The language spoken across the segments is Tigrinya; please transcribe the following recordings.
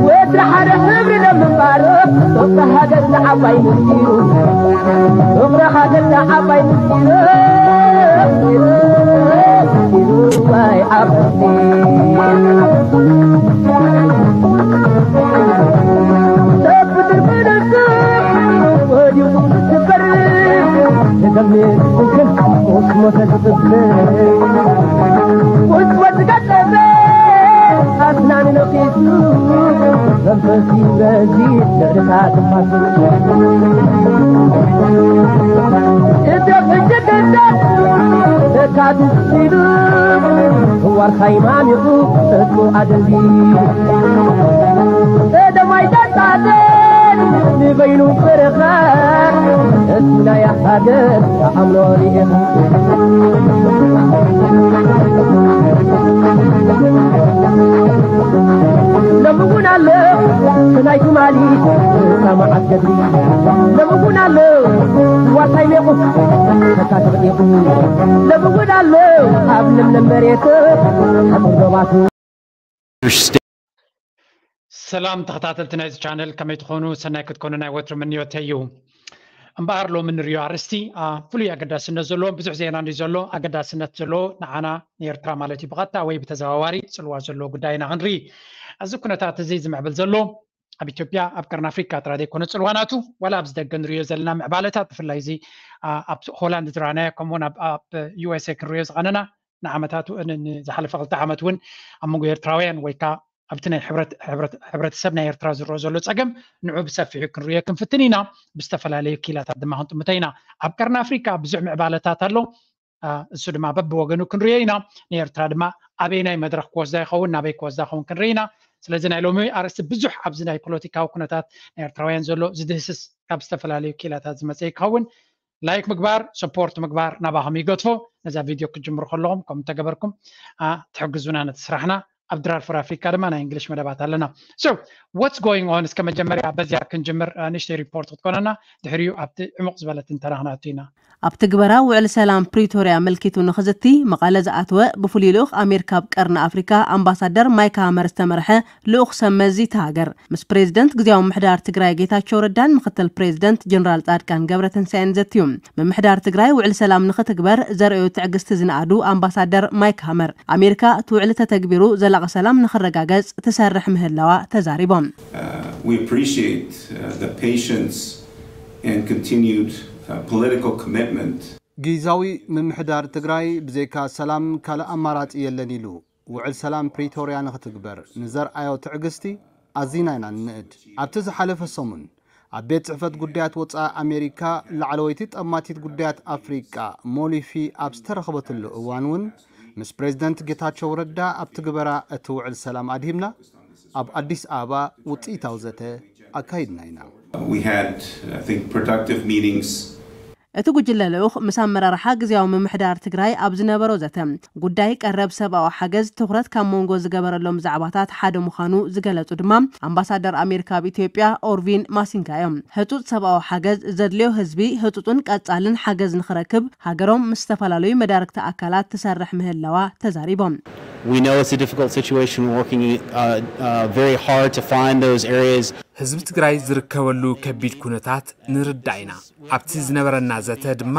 ወትሪ ሓደ ሕብሪ ንምንባር ፍቕሪ ሃገር ንዓባይ ምስጢሩ። ፍቕሪ ሃገር ንዓባይ ምስጢሩ። ምስጢሩ ዋይ ኣብ ምስጢር። ሰብ ብድር ብደርሱ ወዲቑ ዝስበር። ንደምር ዝስንክል ምስ ሞተ ዝቕብር። ቁጭ ወዲ ቀለበ ኣስናን ነኺሱ። መንፈስ ይብረዚ ልዕልታ ትንፋሱ። እድረፍ እጅግዳት ተካትት ሲሉ። ዋርካ ይማሚቑ እሱ ኣደንዚሉ። ቀደማይ ዳጣደን ንበይኑ በረኻ። እሱ ናይ ሃገር ተኣምኖ ርኢኻ። ሎሚ እውን ኣሎ ናይ ትማሊ ሰማዓት ገድሊ። ሎሚ እውን ኣሎ ዋርሳይ ሜቑ ተካ ተቕጢቑ። ሎሚ እውን ኣሎ ኣብ ለምለም መሬት ሓጹር ዶባቱ። ሰላም ተኸታተልቲ ናይዚ ቻነል፣ ከመይ ትኾኑ? ሰናይ ክትኮኑ ናይ ወትሩ ምንዮተይ እዩ። እምበኣር ሎሚ ንሪኦ ኣርእስቲ፣ ኣ፣ ፍሉይ ኣገዳስነት ዘለዎ፣ ብዙሕ ዜና እንድዩ ዘሎ፣ ኣገዳስነት ዘለዎ ንዓና ንኤርትራ ማለት እዩ፣ ብቐጥታ ወይ ብተዘዋዋሪ ጽልዋ ዘለዎ ጉዳይ ኢና ክንርኢ። እዚ ኩነታት እዚ ዝምዕብል ዘሎ ኣብ ኢትዮጵያ፣ ኣብ ቀርኒ ኣፍሪቃ ጥራይ ዘይኮነ ጽልዋ ናቱ፣ ዋላ ኣብዚ ደገ ንሪኦ ዘለና ምዕባለታት፣ ብፍላይ እዚ፣ ኣ፣ ኣብ ሆላንድ ዝረኣናዮ፣ ከምኡውን ኣብ፣ ኣብ ዩ ኤስ ኤ ክንሪኦ ዝቐነና፣ ንዓመታት ን-፣ ን-፣ ዝሓለፈ ክልተ ዓመት እውን ኣብ መንጎ ኤርትራውያን ወይ ከኣ ኣብቲ ናይ ሕብረት-፣ ሕብረት-፣ ሕብረተሰብ ናይ ኤርትራ ዝረኦ ዘሎ ጸገም ንዑ ብሰፊሑ ክንርእዮ ክንፍትን ኢና። ብዝተፈላለዩ ክኢላታት ድማ ክንጥምቶ ኢና። ኣብ ቀርኒ ኣፍሪቃ ብዙሕ ምዕባለታት ኣሎ። ኣ፣ እሱ ድማ በብወገኑ ክንርእዮ ኢና። ንኤርትራ ድማ ኣበይናይ መድረኽ ክወስዳ ይኸውን፣ ናበይ ክወስዳ ይኸውን ክንርኢ ኢና። ስለዚ ናይ ሎሚ ኣርእስቲ ብዙሕ ኣብዚ ናይ ፖለቲካዊ ኩነታት ናይ ኤርትራውያን ዘሎ ዝድህስስ ካብ ዝተፈላለዩ ክኢላታት ዝመጸ ይኸውን። ላይክ ምግባር፣ ሰፖርት ምግባር ናባኹም ይገድፎ። ነዛ ቪድዮ ክትጅምሩ ከለኹም ከም እንተገበርኩም፣ ኣ፣ ትሕግዙና ነቲ ስራሕና። ኣብ ድራር ፎር ኣፍሪካ ድማ ናይ እንግሊሽ መደባት ኣለና። So, what's going on? እስከ መጀመርያ በዚያ ክንጅምር፣ ኣ፣ ንእሽተይ ሪፖርት ክትኮነና፣ ድሕሪኡ ኣብቲ ዕሙቕ ዝበለ ትንተና ክንኣቱ ኢና። ኣብ ትግበራ ውዕል ሰላም ፕሪቶርያ ኣመልኪቱ ንኽዝቲ መቐለ ዝኣተወ ብፍሉይ ልኡኽ ኣሜሪካ ኣብ ቀርኒ ኣፍሪካ ኣምባሳደር ማይክ ሃመር ዝተመርሐ ልኡኽ ሰብ መዚ እታ ሃገር ምስ ፕሬዝደንት ግዝያዊ ምምሕዳር ትግራይ ጌታቸው ረዳን ምኽትል ፕሬዝደንት ጀነራል ጻድቃን ገብረትንሳኤን ዘትዩ። ምምሕዳር ትግራይ ውዕል ሰላም ንኽትግበር ዘርእዮ ትዕግስቲ ዝነኣዱ ኣምባሳደር ማይክ ሃመር ኣሜሪካ እቲ ውዕሊ ተተግቢሩ ዘላቒ ሰላም ንኽረጋገጽ ትሰርሕ ምህላዋ ተዛሪቦም። Uh, we appreciate uh, the patience and continued uh, political commitment. ጊዛዊ ምምሕዳር ትግራይ ብዘይካ ሰላም ካልእ ኣማራጺ የለን ኢሉ ውዕል ሰላም ፕሪቶርያ ንኽትግበር ንዘርኣዮ ትዕግስቲ ኣዚና ኢና ንንእድ። ኣብቲ ዝሓለፈ ሰሙን ኣብ ቤት ጽሕፈት ጉዳያት ወጻኢ ኣሜሪካ ላዕለወይቲ ጠማቲት ጉዳያት ኣፍሪቃ ሞሊፊ ኣብ ዝተረኸበትሉ እዋን እውን ምስ ፕሬዝደንት ጌታቸው ረዳ ኣብ ትግበራ እቲ ውዕል ሰላም ኣድሂብና ኣብ ኣዲስ ኣበባ ውፅኢታዊ ዘተ ኣካይድና ኢና። We had, I think, productive meetings. እቲ ጉጅለ ልኡኽ ምስ ኣመራርሓ ግዝያዊ ምምሕዳር ትግራይ ኣብ ዝነበሮ ዘተ ጉዳይ ቀረብ ሰብኣዊ ሓገዝ ትኹረት ካብ መንጎ ዝገበረሎም ዛዕባታት ሓደ ምዃኑ ዝገለጹ ድማ ኣምባሳደር ኣሜሪካ ኣብ ኢትዮጵያ ኦርቪን ማሲንጋ እዮም። ህጹጽ ሰብኣዊ ሓገዝ ዘድልዮ ህዝቢ ህጹጽን ቀጻልን ሓገዝ ንኽረክብ ሃገሮም ምስ ዝተፈላለዩ መዳርግቲ ኣካላት ትሰርሕ ምህላዋ ተዛሪቦም። We know it's a difficult situation. We're working uh, uh, very hard to find those areas. ህዝቢ ትግራይ ዝርከበሉ ከቢድ ኩነታት ንርዳእ ኢና። ኣብቲ ዝነበረና ዘተ ድማ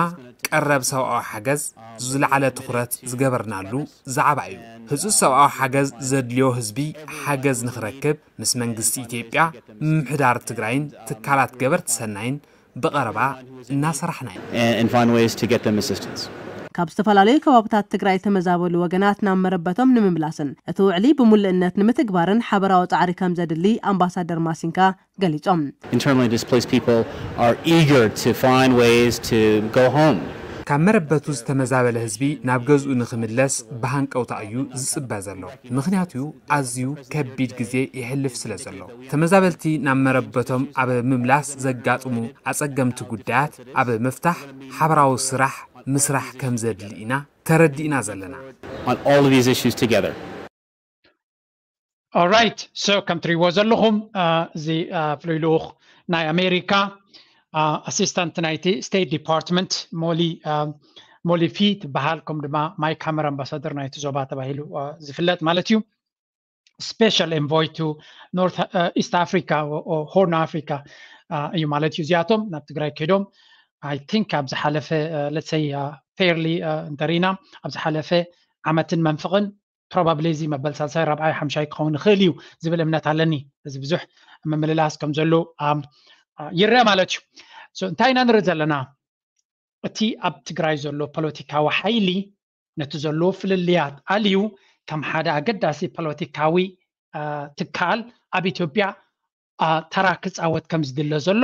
ቀረብ ሰብኣዊ ሓገዝ ዝለዓለ ትኹረት ዝገበርናሉ ዛዕባ እዩ። ህጹጽ ሰብኣዊ ሓገዝ ዘድልዮ ህዝቢ ሓገዝ ንኽረክብ ምስ መንግስቲ ኢትዮጵያ፣ ምምሕዳር ትግራይን ትካላት ገበርቲ ሰናይን ብቐረባ እናሰራሕና ኢና። And, and find ways to get them assistance. ካብ ዝተፈላለዩ ከባብታት ትግራይ ተመዛበሉ ወገናት ናብ መረበቶም ንምምላስን እቲ ውዕሊ ብምሉእነት ንምትግባርን ሓበራዊ ጻዕሪ ከም ዘድሊ ኣምባሳደር ማሲንካ ገሊጾም። Internally displaced people are eager to find ways to go home. ካብ መረበቱ ዝተመዛበለ ህዝቢ ናብ ገዝኡ ንኽምለስ ብሃንቀውታ እዩ ዝጽበ ዘሎ። ምኽንያቱ ኣዝዩ ከቢድ ግዜ ይሕልፍ ስለ ዘሎ። ተመዛበልቲ ናብ መረበቶም ኣብ ምምላስ ዘጋጥሙ ኣጸገምቲ ጉዳያት ኣብ ምፍታሕ ሓበራዊ ስራሕ ምስራሕ ከም ዘድሊ ኢና ተረዲእና ዘለና። On all of these issues together. Alright, so ከም ትሪእዎ ዘለኹም፣ አ፣ እዚ፣ አ፣ ፍሉይ ልኡኽ ናይ ኣሜሪካ፣ አ፣ ኣሲስታንት ናይቲ ስቴት ዲፓርትመንት ሞሊ፣ አ፣ ሞሊፊ ትበሃል፣ ከም ድማ ማይክ ሃመር ኣምባሳደር ናይቲ ዞባ ተባሂሉ ዝፍለጥ ማለት እዩ። Special envoy to North East Africa፣ Horn Africa እዩ ማለት እዩ። እዚኣቶም ናብ ትግራይ ከይዶም፣ I think፣ ኣብ ዝሓለፈ፣ let's say፣ fairly እንተሪና፣ ኣብ ዝሓለፈ ዓመትን መንፍቕን፣ probably እዚ መበል ሳልሳይ፣ ራብዓይ፣ ሓምሻይ ክኸውን ይኽእል እዩ ዝብል እምነት ኣለኒ። እዚ ብዙሕ ምምልላስ ከም ዘሎ ይረአ ማለት እዩ። እንታይ ኢና ንርኢ ዘለና? እቲ ኣብ ትግራይ ዘሎ ፖለቲካዊ ሓይሊ ነቲ ዘለዎ ፍልልያት ኣልዩ፣ ከም ሓደ ኣገዳሲ ፖለቲካዊ ትካል ኣብ ኢትዮጵያ ተራ ክፃወት ከም ዝድለ ዘሎ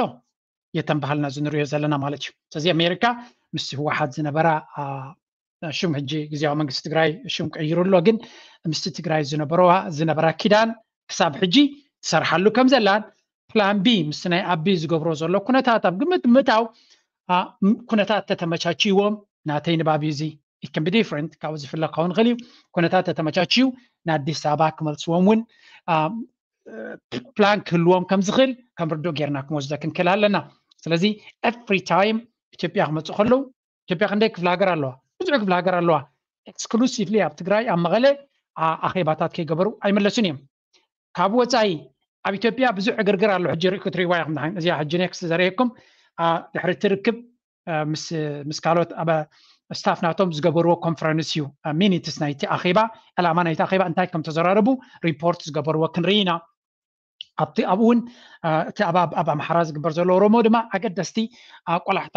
የተን ባህልና ዝንሪኦ ዘለና ማለት እዩ። ስለዚ ኣሜሪካ ምስ ህወሓት ዝነበራ ሽም፣ ሕጂ ግዜያዊ መንግስቲ ትግራይ ሽም ቀይሩ ኣሎ፣ ግን ምስቲ ትግራይ ዝነበረዋ ዝነበራ ኪዳን ክሳብ ሕጂ ትሰርሓሉ ከም ዘላን፣ ፕላን ቢ ምስቲ ናይ ኣቢ ዝገብሮ ዘሎ ኩነታት ኣብ ግምት ምእታው፣ ኩነታት ተተመቻችዎም፣ ናተይ ንባብ እዩ እዚ፣ it can be different፣ ካብኡ ዝፍለ ክኸውን ይኽእል እዩ። ኩነታት ተተመቻችዩ ንኣዲስ ኣበባ ክመልስዎም እውን ፕላን ክህልዎም ከም ዝኽእል ከም ርዱእ ጌርና ክንወስዶ ክንክእል ኣለና። ስለዚ every time ኢትዮጵያ ክመፁ ከለዉ፣ ኢትዮጵያ ክንደይ ክፍለ ሃገር ኣለዋ? ብዙሕ ክፍለ ሃገር ኣለዋ። Exclusively ኣብ ትግራይ፣ ኣብ መቐለ ኣኼባታት ከይገበሩ ኣይመለሱን እዮም። ካብ ወፃኢ ኣብ ኢትዮጵያ ብዙሕ ዕግርግር ኣሎ። ሕጂ ክትሪእዋ ኢኹም። እዚኣ ሕጂ ኔክስት ዘርእየኩም፣ ድሕሪ እቲ ርክብ ምስ ካልኦት ኣብ ስታፍ ናቶም ዝገበርዎ ኮንፈረንስ እዩ። ሚኒትስ ናይቲ ኣኼባ፣ ዕላማ ናይቲ ኣኼባ እንታይ ከም ተዘራረቡ ሪፖርት ዝገበርዎ ክንርኢ ኢና። ኣብቲ ኣብኡ እውን እቲ ኣብ ኣምሓራ ዝግበር ዘሎ ኦሮሞ ድማ ኣገደስቲ ቆላሕታ፣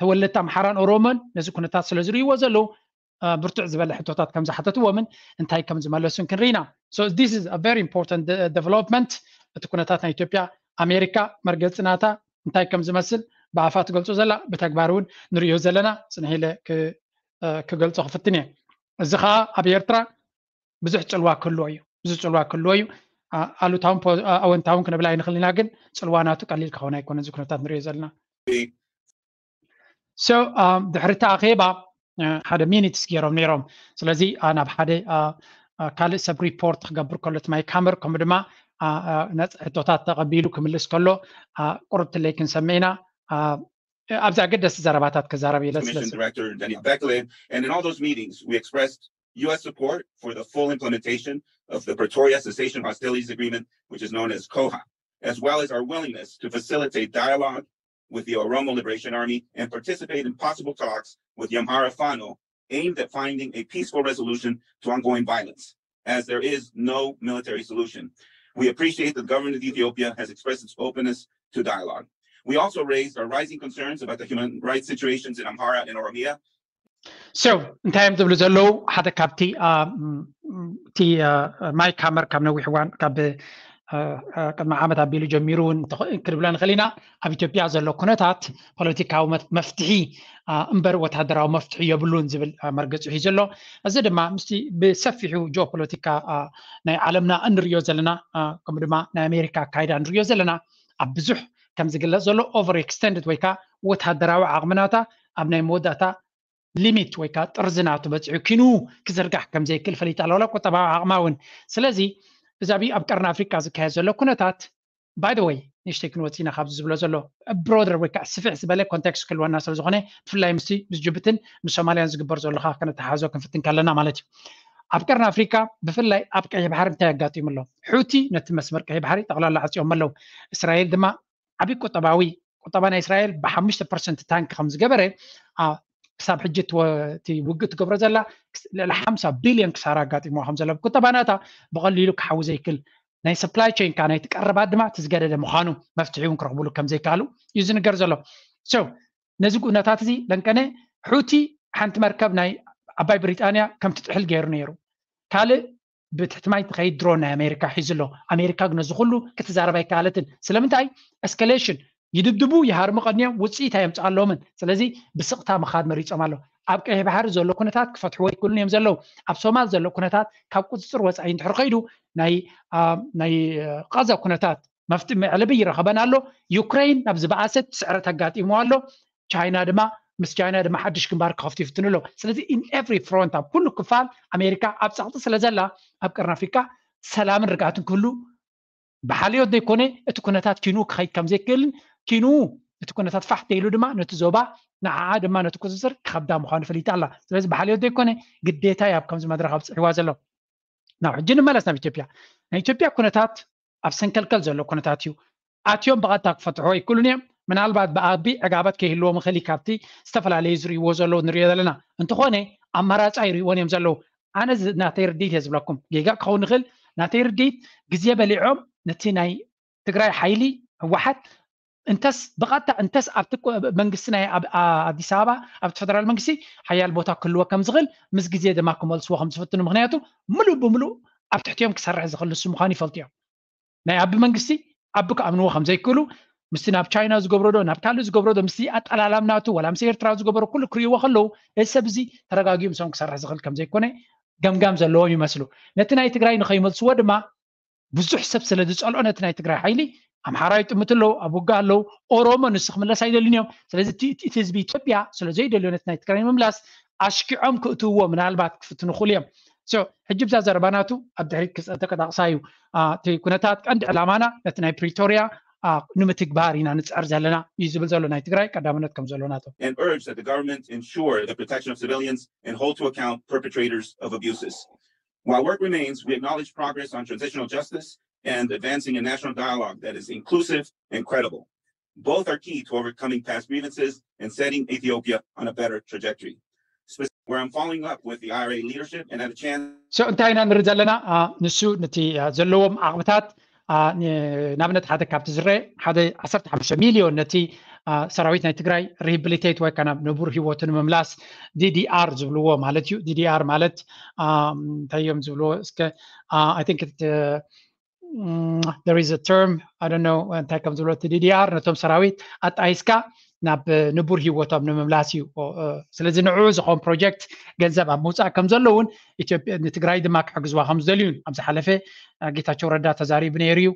ተወለድቲ ኣምሓራን ኦሮሞን ነዚ ኩነታት ስለ ዝርእይዎ ዘለዉ ብርቱዕ ዝበለ ሕቶታት ከም ዝሓተትዎምን እንታይ ከም ዝመለሱን ክንርኢ ኢና። So this is a very important development። እቲ ኩነታት ናይ ኢትዮጵያ ኣሜሪካ መርገፂ ናታ እንታይ ከም ዝመስል ብኣፋ ትገልፆ ዘላ፣ ብተግባር እውን ንርእዮ ዘለና። ፅንሕ ኢለ ክገልፆ ክፍትን እየ። እዚ ከዓ ኣብ ኤርትራ ብዙሕ ፅልዋ ክህልዎ እዩ። ብዙሕ ፅልዋ ክህልዎ እዩ። ኣሉታውን ኣወንታውን ክንብል ኣይንኽእል ኢና፣ ግን ፅልዋ ናቱ ቀሊል ክኸውን ኣይኮነን። እዚ ኩነታት ንሪኦ ዘለና። So ድሕሪ እቲ ኣኼባ ሓደ ሚኒትስ ገይሮም ነይሮም። ስለዚ ናብ ሓደ ካልእ ሰብ ሪፖርት ክገብር ከሎ፣ እቲ ማይክ ሃመር፣ ከምኡ ድማ ነፃ ሕቶታት ተቐቢሉ ክምልስ ከሎ ቁርብ ትለይ ክንሰምዕ ኢና። ኣብዚ ኣገደስቲ ዘረባታት ክዛረብ ኢለ ስለ ዝብል። And in all those meetings, we expressed U S support for the full implementation of the Pretoria Cessation of Hostilities Agreement, which is known as COHA, as well as our willingness to facilitate dialogue with the Oromo Liberation Army and participate in possible talks with the Amhara Fano aimed at finding a peaceful resolution to ongoing violence, as there is no military solution. We appreciate that the government of Ethiopia has expressed its openness to dialogue. We also raised our rising concerns about the human rights situations in Amhara and Oromia. So እንታይ እዮም ዝብሉ ዘለዉ? ሓደ ካብቲ እቲ ማይክ ሃመር ካብ ነዊሕ እዋን፣ ካብ ቅድሚ ዓመት ኣቢሉ ጀሚሩ እውን ክብሎ ንኽእል ኢና። ኣብ ኢትዮጵያ ዘሎ ኩነታት ፖለቲካዊ መፍትሒ እምበር ወታደራዊ መፍትሒ የብሉን ዝብል መርገፂ ሒዙ ኣሎ። እዚ ድማ ምስቲ ብሰፊሑ ጂኦፖለቲካ ናይ ዓለምና እንሪኦ ዘለና፣ ከምኡ ድማ ናይ ኣሜሪካ ኣካይዳ ንሪኦ ዘለና፣ ኣብ ብዙሕ ከም ዝግለፅ ዘሎ ኦቨር ኤክስተንድድ ወይ ከዓ ወታደራዊ ዓቕምናታ ኣብ ናይ መወዳእታ ሊሚት ወይ ከዓ ጥርዚ ናቱ በፂሑ ኪኑ ክዝርጋሕ ከም ዘይክእል ፈሊጣ ኣሎ፣ ዋላ ቁጠባዊ ዓቕማ እውን። ስለዚ እዚ ኣብ ቀርኒ ኣፍሪቃ ዝካየድ ዘሎ ኩነታት፣ by the way፣ ንእሽተይ ክንወፅእ ኢና ካብዚ ዝብሎ ዘሎ ብሮደር ወይ ከዓ ስፍሕ ዝበለ ኮንቴክስት ክህልወና ስለ ዝኾነ፣ ብፍላይ ምስቲ ምስ ጅቡትን ምስ ሶማልያን ዝግበር ዘሎ ከዓ ከነተሓሕዞ ክንፍትን ከለና ማለት እዩ። ኣብ ቀርኒ ኣፍሪቃ ብፍላይ ኣብ ቀይሕ ባሕሪ እንታይ ኣጋጢሙ ኣሎ? ሑቲ ነቲ መስመር ቀይሕ ባሕሪ ጠቕላላ ዓፅዮም ኣለዉ። እስራኤል ድማ ዓብዪ ቁጠባዊ ቁጠባ ናይ እስራኤል ብሓሙሽተ ፐርሰንት ታንክ ከም ዝገበረ፣ ክሳብ ሕጂ እቲ ውግእ ትገብሮ ዘላ ልዕሊ ሓምሳ ቢልዮን ክሳራ ኣጋጢሞ ከም ዘሎ ቁጠባ ናታ ብቐሊሉ ክሓዊ ዘይክል፣ ናይ ሰፕላይ ቸይን ካ ናይቲ ቀረባት ድማ እቲ ዝገደደ ምዃኑ፣ መፍትሒ እውን ክረኽብሉ ከም ዘይከኣሉ እዩ ዝንገር ዘሎ። So ነዚ ኩነታት እዚ ለንቀነ ሑቲ ሓንቲ መርከብ ናይ ዓባይ ብሪጣንያ ከም ትጥሕል ገይሩ ነይሩ። ካልእ ብትሕቲ ማይ ትኸይድ ድሮን ናይ ኣሜሪካ ሒዙ ኣሎ። ኣሜሪካ ግን ነዚ ኩሉ ክትዛረብ ኣይከኣለትን። ስለምንታይ? ኤስካሌሽን፣ ይድብድቡ፣ ይሃርሙ ቀንዮም፣ ውፅኢት ኣየምፅኣሎምን። ስለዚ ብስቕታ ምኻድ መሪፆም ኣሎ። ኣብ ቀይሕ ባሕሪ ዘሎ ኩነታት ክፈትሕዎ ኣይክእሉን እዮም ዘለዉ። ኣብ ሶማል ዘሎ ኩነታት ካብ ቁፅፅር ወፃኢ እንድሕር ከይዱ ናይ ናይ ቀዘ ኩነታት መፍትሒ መዕለቢ ይረኸበን ኣሎ። ዩክሬን ናብ ዝበኣሰት ስዕረት ኣጋጢምዋ ኣሎ። ቻይና ድማ ምስ ቻይና ድማ ሓድሽ ግንባር ክኸፍቱ ይፍትኑ ኣለዉ። ስለዚ in every front ኣብ ኩሉ ክፋል ኣሜሪካ ኣብ ፀቕጢ ስለ ዘላ ኣብ ቀርኒ ኣፍሪካ ሰላምን ርግኣትን ክህሉ ብሓልዮት ዘይኮነ እቲ ኩነታት ኪንኡ ክኸይድ ከም ዘይክእልን ኪንኡ እቲ ኩነታት ፋሕ ተይሉ ድማ ነቲ ዞባ ንዓዓ ድማ ነቲ ቁፅፅር ክኸብዳ ምዃኑ ፈሊጣ ኣላ። ስለዚ ብሓልዮት ዘይኮነ ግዴታ እዩ ኣብ ከምዚ መድረኽ ኣብፅሕዋ ዘሎ። ናብ ሕጂ ንመለስ ናብ ኢትዮጵያ። ናይ ኢትዮጵያ ኩነታት ኣብ ሰንከልከል ዘሎ ኩነታት እዩ። ኣትዮም ብቐጥታ ክፈትሕዎ ኣይክእሉን እዮም። ምናልባት ብኣቢ ዕጋበት ከይህልዎም ይኽእል እዩ ካብቲ ዝተፈላለዩ ዝርእይዎ ዘለዉ ንሪኦ ዘለና። እንተኾነ ኣማራፂ ኣይርእይዎን እዮም ዘለዉ። ኣነ ዝ- ናተይ ርድኢት እየ ዝብለኩም። ጌጋ ክኸውን ይኽእል። ናተይ ርድኢት ግዜ በሊዖም ነቲ ናይ ትግራይ ሓይሊ ህወሓት እንተስ ብቐጥታ እንተስ ኣብቲ ኮ- መንግስቲ ናይ ኣብ- ኣ- ኣዲስ ኣበባ ኣብቲ ፌደራል መንግስቲ ሓያል ቦታ ክህልዎ ከም ዝኽእል ምስ ግዜ ድማ ክመልስዎ ከም ዝፍትኑ። ምክንያቱ ምሉእ ብምሉእ ኣብ ትሕቲኦም ክሰርሕ ዝኽእል ንሱ ምዃኑ ይፈልጡ እዮም። ናይ ኣቢ መንግስቲ ኣቢ ክኣምንዎ ከም ዘይክእሉ ምስቲ ናብ ቻይና ዝገብሮ ዶ ናብ ካልእ ዝገብሮ ዶ ምስቲ ኣጠላላም ናቱ ዋላ ምስ ኤርትራ ዝገበሮ ኩሉ ክርእይዎ ከለዉ እዚ ሰብ እዚ ተረጋጊኡ ምስኦም ክሰርሕ ዝኽእል ከም ዘይኮነ ገምጋም ዘለዎም ይመስሉ። ነቲ ናይ ትግራይ ንኸይመልስዎ ድማ ብዙሕ ሰብ ስለ ዝፀልኦ ነቲ ናይ ትግራይ ሓይሊ ኣምሓራ ይጥምት ኣለዉ ኣብ ውጋ ኣለዉ። ኦሮሞ ንሱ ክምለስ ኣይደልን እዮም። ስለዚ እቲ እቲ ህዝቢ ኢትዮጵያ ስለ ዘይደልዮ ነቲ ናይ ትግራይ ንምምላስ ኣሽኪዖም ክእትውዎ ምናልባት ክፍትኑ ክእሉ እዮም። ሕጂ ብዛ ዘረባ ናቱ ኣብ ድሕሪት ክጠቃቕሳ እዩ። እቲ ኩነታት ቀንዲ ዕላማና ነቲ ናይ ፕሪቶርያ ንምትግባር ኢና ንፅዕር ዘለና እዩ ዝብል ዘሎ ናይ ትግራይ ቀዳምነት ከም ዘሎ ናቶ። And urge that the government ensure the protection of civilians and hold to account perpetrators of abuses. While work remains, we acknowledge progress on transitional justice and advancing a national dialogue that is inclusive and credible. Both are key to overcoming past grievances and setting Ethiopia on a better trajectory. Where I'm following up with the I R A leadership and at a chance So እንታይ ኢና ንርኢ ዘለና? ንሱ ነቲ ዘለዎም ዓቕምታት ንኣብነት ሓደ ካብቲ ዝረአ ሓደ ዓሰርተ ሓሙሽተ ሚልዮን ነቲ ሰራዊት ናይ ትግራይ ሪሃብሊቴት ወይ ከዓ ናብ ንቡር ህይወቱ ንምምላስ ዲዲኣር ዝብልዎ ማለት እዩ። ዲዲኣር ማለት እንታይ እዮም ዝብልዎ? እስከ I think there is a term I don't know እንታይ ከም ዝብሎ እቲ ዲዲኣር ነቶም ሰራዊት ኣጣይስካ ናብ ንቡር ህይወቶም ንምምላስ እዩ። ስለዚ ንዕኡ ዝኸውን ፕሮጀክት ገንዘብ ኣብ ምውፃእ ከም ዘለውን ኢትዮጵያ ንትግራይ ድማ ክሕግዝዋ ከም ዝደልዩን ኣብ ዝሓለፈ ጌታቸው ረዳ ተዛሪቡ ነይሩ እዩ።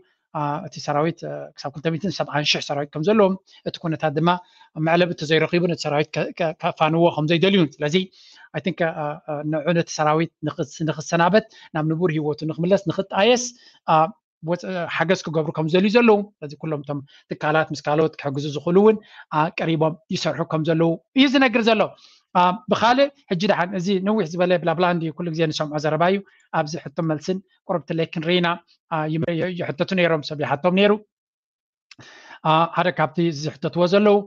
እቲ ሰራዊት ክሳብ ክልተ ሚእትን ሰብዓን ሽሕ ሰራዊት ከም ዘለዎም እቲ ኩነታት ድማ መዕለቢ ተዘይረኪቡ ነቲ ሰራዊት ከፋንዎ ከም ዘይደልዩን ስለዚ I think ንዑ ነቲ ሰራዊት ንክሰናበት ናብ ንቡር ህይወቱ ንክምለስ ንክጣየስ ሓገዝ ክገብሩ ከም ዝደልዩ ዘለዉ ስለዚ ኩሎም እቶም ትካላት ምስ ካልኦት ክሕግዙ ዝኽእሉ እውን ቀሪቦም ይሰርሑ ከም ዘለዉ እዩ ዝነግር ዘሎ። ብካልእ ሕጂ ደሓን እዚ ነዊሕ ዝበለ ብላብላ እንዲ ኩሉ ግዜ ንሰምዖ ዘረባ እዩ። ኣብዚ ሕቶ መልስን ቁርብትለይ ክንርኢና ይሕተቱ ነይሮም ሰብ ይሓቶም ነይሩ። ሓደ ካብቲ ዝሕተትዎ ዘለዉ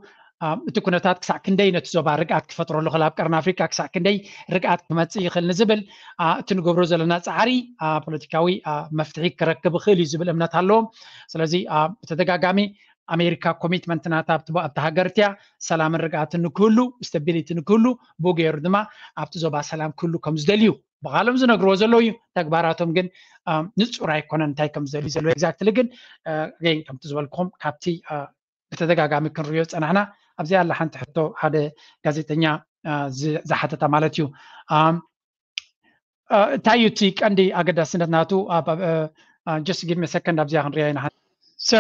እቲ ኩነታት ክሳዕ ክንደይ ነቲ ዞባ ርግኣት ክፈጥረሉ ክእል ኣብ ቀርኒ ኣፍሪካ ክሳዕ ክንደይ ርግኣት ክመፅእ ይኽእል ንዝብል እቲ ንገብሮ ዘለና ፃዕሪ ፖለቲካዊ መፍትሒ ክረክብ ይኽእል እዩ ዝብል እምነት ኣለዎም። ስለዚ ብተደጋጋሚ ኣሜሪካ ኮሚትመንት ናታ ኣብታ ሃገር እቲያ ሰላምን ርግኣትን ንክህሉ ስታቢሊቲ ንክህሉ ብኡ ገይሩ ድማ ኣብቲ ዞባ ሰላም ክህሉ ከም ዝደልዩ ብቃሎም ዝነግርዎ ዘለዉ እዩ። ተግባራቶም ግን ንፁር ኣይኮነን እንታይ ከም ዝደልዩ ዘለዉ ኤግዛክትሊ ግን ገይን ከምቲ ዝበልኩኹም ካብቲ ብተደጋጋሚ ክንሪኦ ዝፀናሕና ኣብዚኣ ኣላ ሓንቲ ሕቶ ሓደ ጋዜጠኛ ዝሓተታ ማለት እዩ። እንታይ እዩ እቲ ቀንዲ ኣገዳስነት ናቱ? Just give me a second ኣብዚኣ ክንሪኣ ኢና። So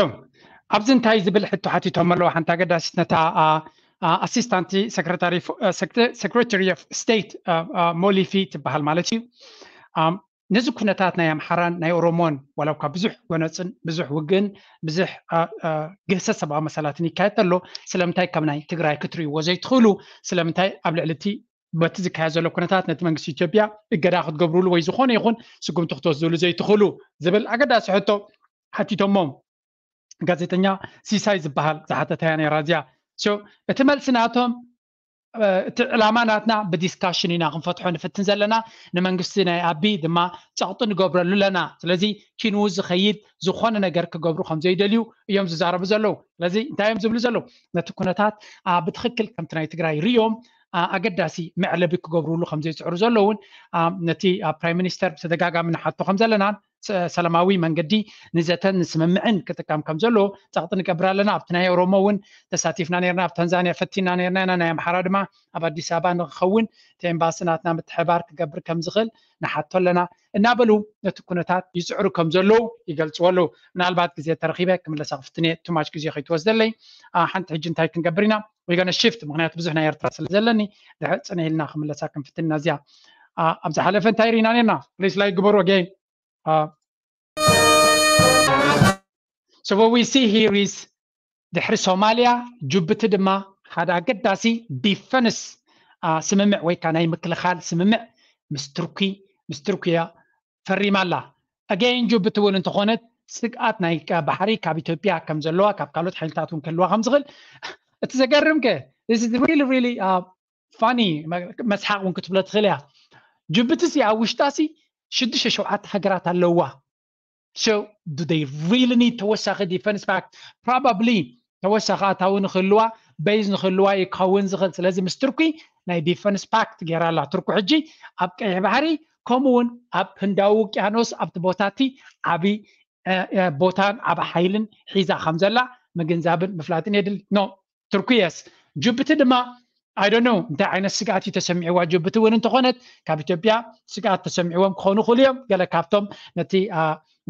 ኣብዚ እንታይ ዝብል ሕቶ ሓቲቶም ኣለዉ ሓንቲ ኣገዳሲት ነታ ኣሲስታንት ሰክረታሪ ኦፍ ስቴት ሞሊፊ ትበሃል ማለት እዩ። ነዚ ኩነታት ናይ ኣምሓራን ናይ ኦሮሞን ዋላ እኳ ብዙሕ ጎነፅን ብዙሕ ውግእን ብዙሕ ግህሰት ሰብኣዊ መሰላትን ይካየድ ተሎ ስለምንታይ ከም ናይ ትግራይ ክትርእይዎ ዘይትኽእሉ? ስለምንታይ ኣብ ልዕሊ እቲ በቲ ዝካየድ ዘሎ ኩነታት ነቲ መንግስቲ ኢትዮጵያ እገዳ ክትገብርሉ ወይ ዝኾነ ይኹን ስጉምቲ ክትወስድሉ ዘይትኽእሉ ዝብል ኣገዳሲ ሕቶ ሓቲቶሞም። ጋዜጠኛ ሲሳይ ዝበሃል ዝሓተተያ ነይራ እዚኣ። እቲ መልሲ ናቶም እቲ ዕላማ ናትና ብዲስካሽን ኢና ክንፈትሖ ንፍትን ዘለና ንመንግስቲ ናይ ኣቢ ድማ ፀቕጢ ንገብረሉ ኣለና። ስለዚ ኪንው ዝኸይድ ዝኾነ ነገር ክገብሩ ከም ዘይደልዩ እዮም ዝዛረቡ ዘለዉ። ስለዚ እንታይ እዮም ዝብሉ ዘለዉ? ነቲ ኩነታት ብትኽክል ከምቲ ናይ ትግራይ ርእዮም ኣገዳሲ መዕለቢ ክገብርሉ ከም ዘይፅዕሩ ዘለውን ነቲ ፕራይም ሚኒስተር ብተደጋጋሚ ንሓቶ ከም ዘለናን ሰላማዊ መንገዲ ንዘተን ንስምምዕን ክጥቀም ከም ዘለዎ ፀቕጢ ንገብር ኣለና። ኣብቲ ናይ ኦሮሞ እውን ተሳቲፍና ነርና፣ ኣብ ታንዛንያ ፈቲና ነርና ኢና፣ ናይ ኣምሓራ ድማ ኣብ ኣዲስ ኣበባ ንክኸውን እቲ ኤምባሲ ናትና ምትሕባር ክገብር ከም ዝኽእል ንሓቶ ኣለና እናበሉ ነቲ ኩነታት ይፅዕሩ ከም ዘለዉ ይገልፅዎ ኣለዉ። ምናልባት ግዜ ተረኺበ ክምለሳ ክፍትን እየ፣ ቱማች ግዜ ከይትወስደለይ። ሓንቲ ሕጂ እንታይ ክንገብር ኢና? We gonna shift ምክንያቱ ብዙሕ ናይ ኤርትራ ስለ ዘለኒ ድሕር ፅነ ኢልና ክምለሳ ክንፍትን ኢና እዚኣ። ኣብ ዝሓለፈ እንታይ ርኢና ነርና? ፕሊስ ላይክ ግበሩ ኣገይን። So what we see here is ድሕሪ ሶማልያ ጅቡቲ ድማ ሓደ ኣገዳሲ ዲፈንስ ስምምዕ ወይ ከዓ ናይ ምክልኻል ስምምዕ ምስ ቱርኪ ምስ ቱርኪያ ፈሪማ ኣላ። ኣገይን ጅቡቲ እውን እንተኾነት ስግኣት ናይ ባሕሪ ካብ ኢትዮጵያ ከም ዘለዋ ካብ ካልኦት ሓይልታት እውን ክህልዋ ከም ዝኽእል እቲ ዘገርም ከ ፋኒ መስሓቅ እውን ክትብሎ ትኽእል እያ። ጅቡቲ ሲ ኣብ ውሽጣ ሲ ሽዱሽተ ሸውዓተ ሃገራት ኣለዋ። So do they really need ተወሳኺ defense pact? Probably ተወሳኺ ኣታዊ ንክህልዋ base ንክህልዋ ይከውን ዝኽእል። ስለዚ ምስ ቱርኪ ናይ defense pact ገይራ ኣላ ቱርኪ ሕጂ ኣብ ቀይሕ ባሕሪ ከምኡ እውን ኣብ ህንዳዊ ውቅያኖስ ኣብቲ ቦታቲ ዓብይ ቦታን ዓብ ሓይልን ሒዛ ከም ዘላ ምግንዛብን ምፍላጥን የድሊ። No ቱርኪ yes ጅቡቲ ድማ I don't know እንታይ ዓይነት ስግኣት እዩ ተሰሚዕዋ ጅቡቲ እውን እንተኾነት ካብ ኢትዮጵያ ስግኣት ተሰሚዕዎም ክኾኑ ይኽእሉ እዮም። ገለ ካብቶም ነቲ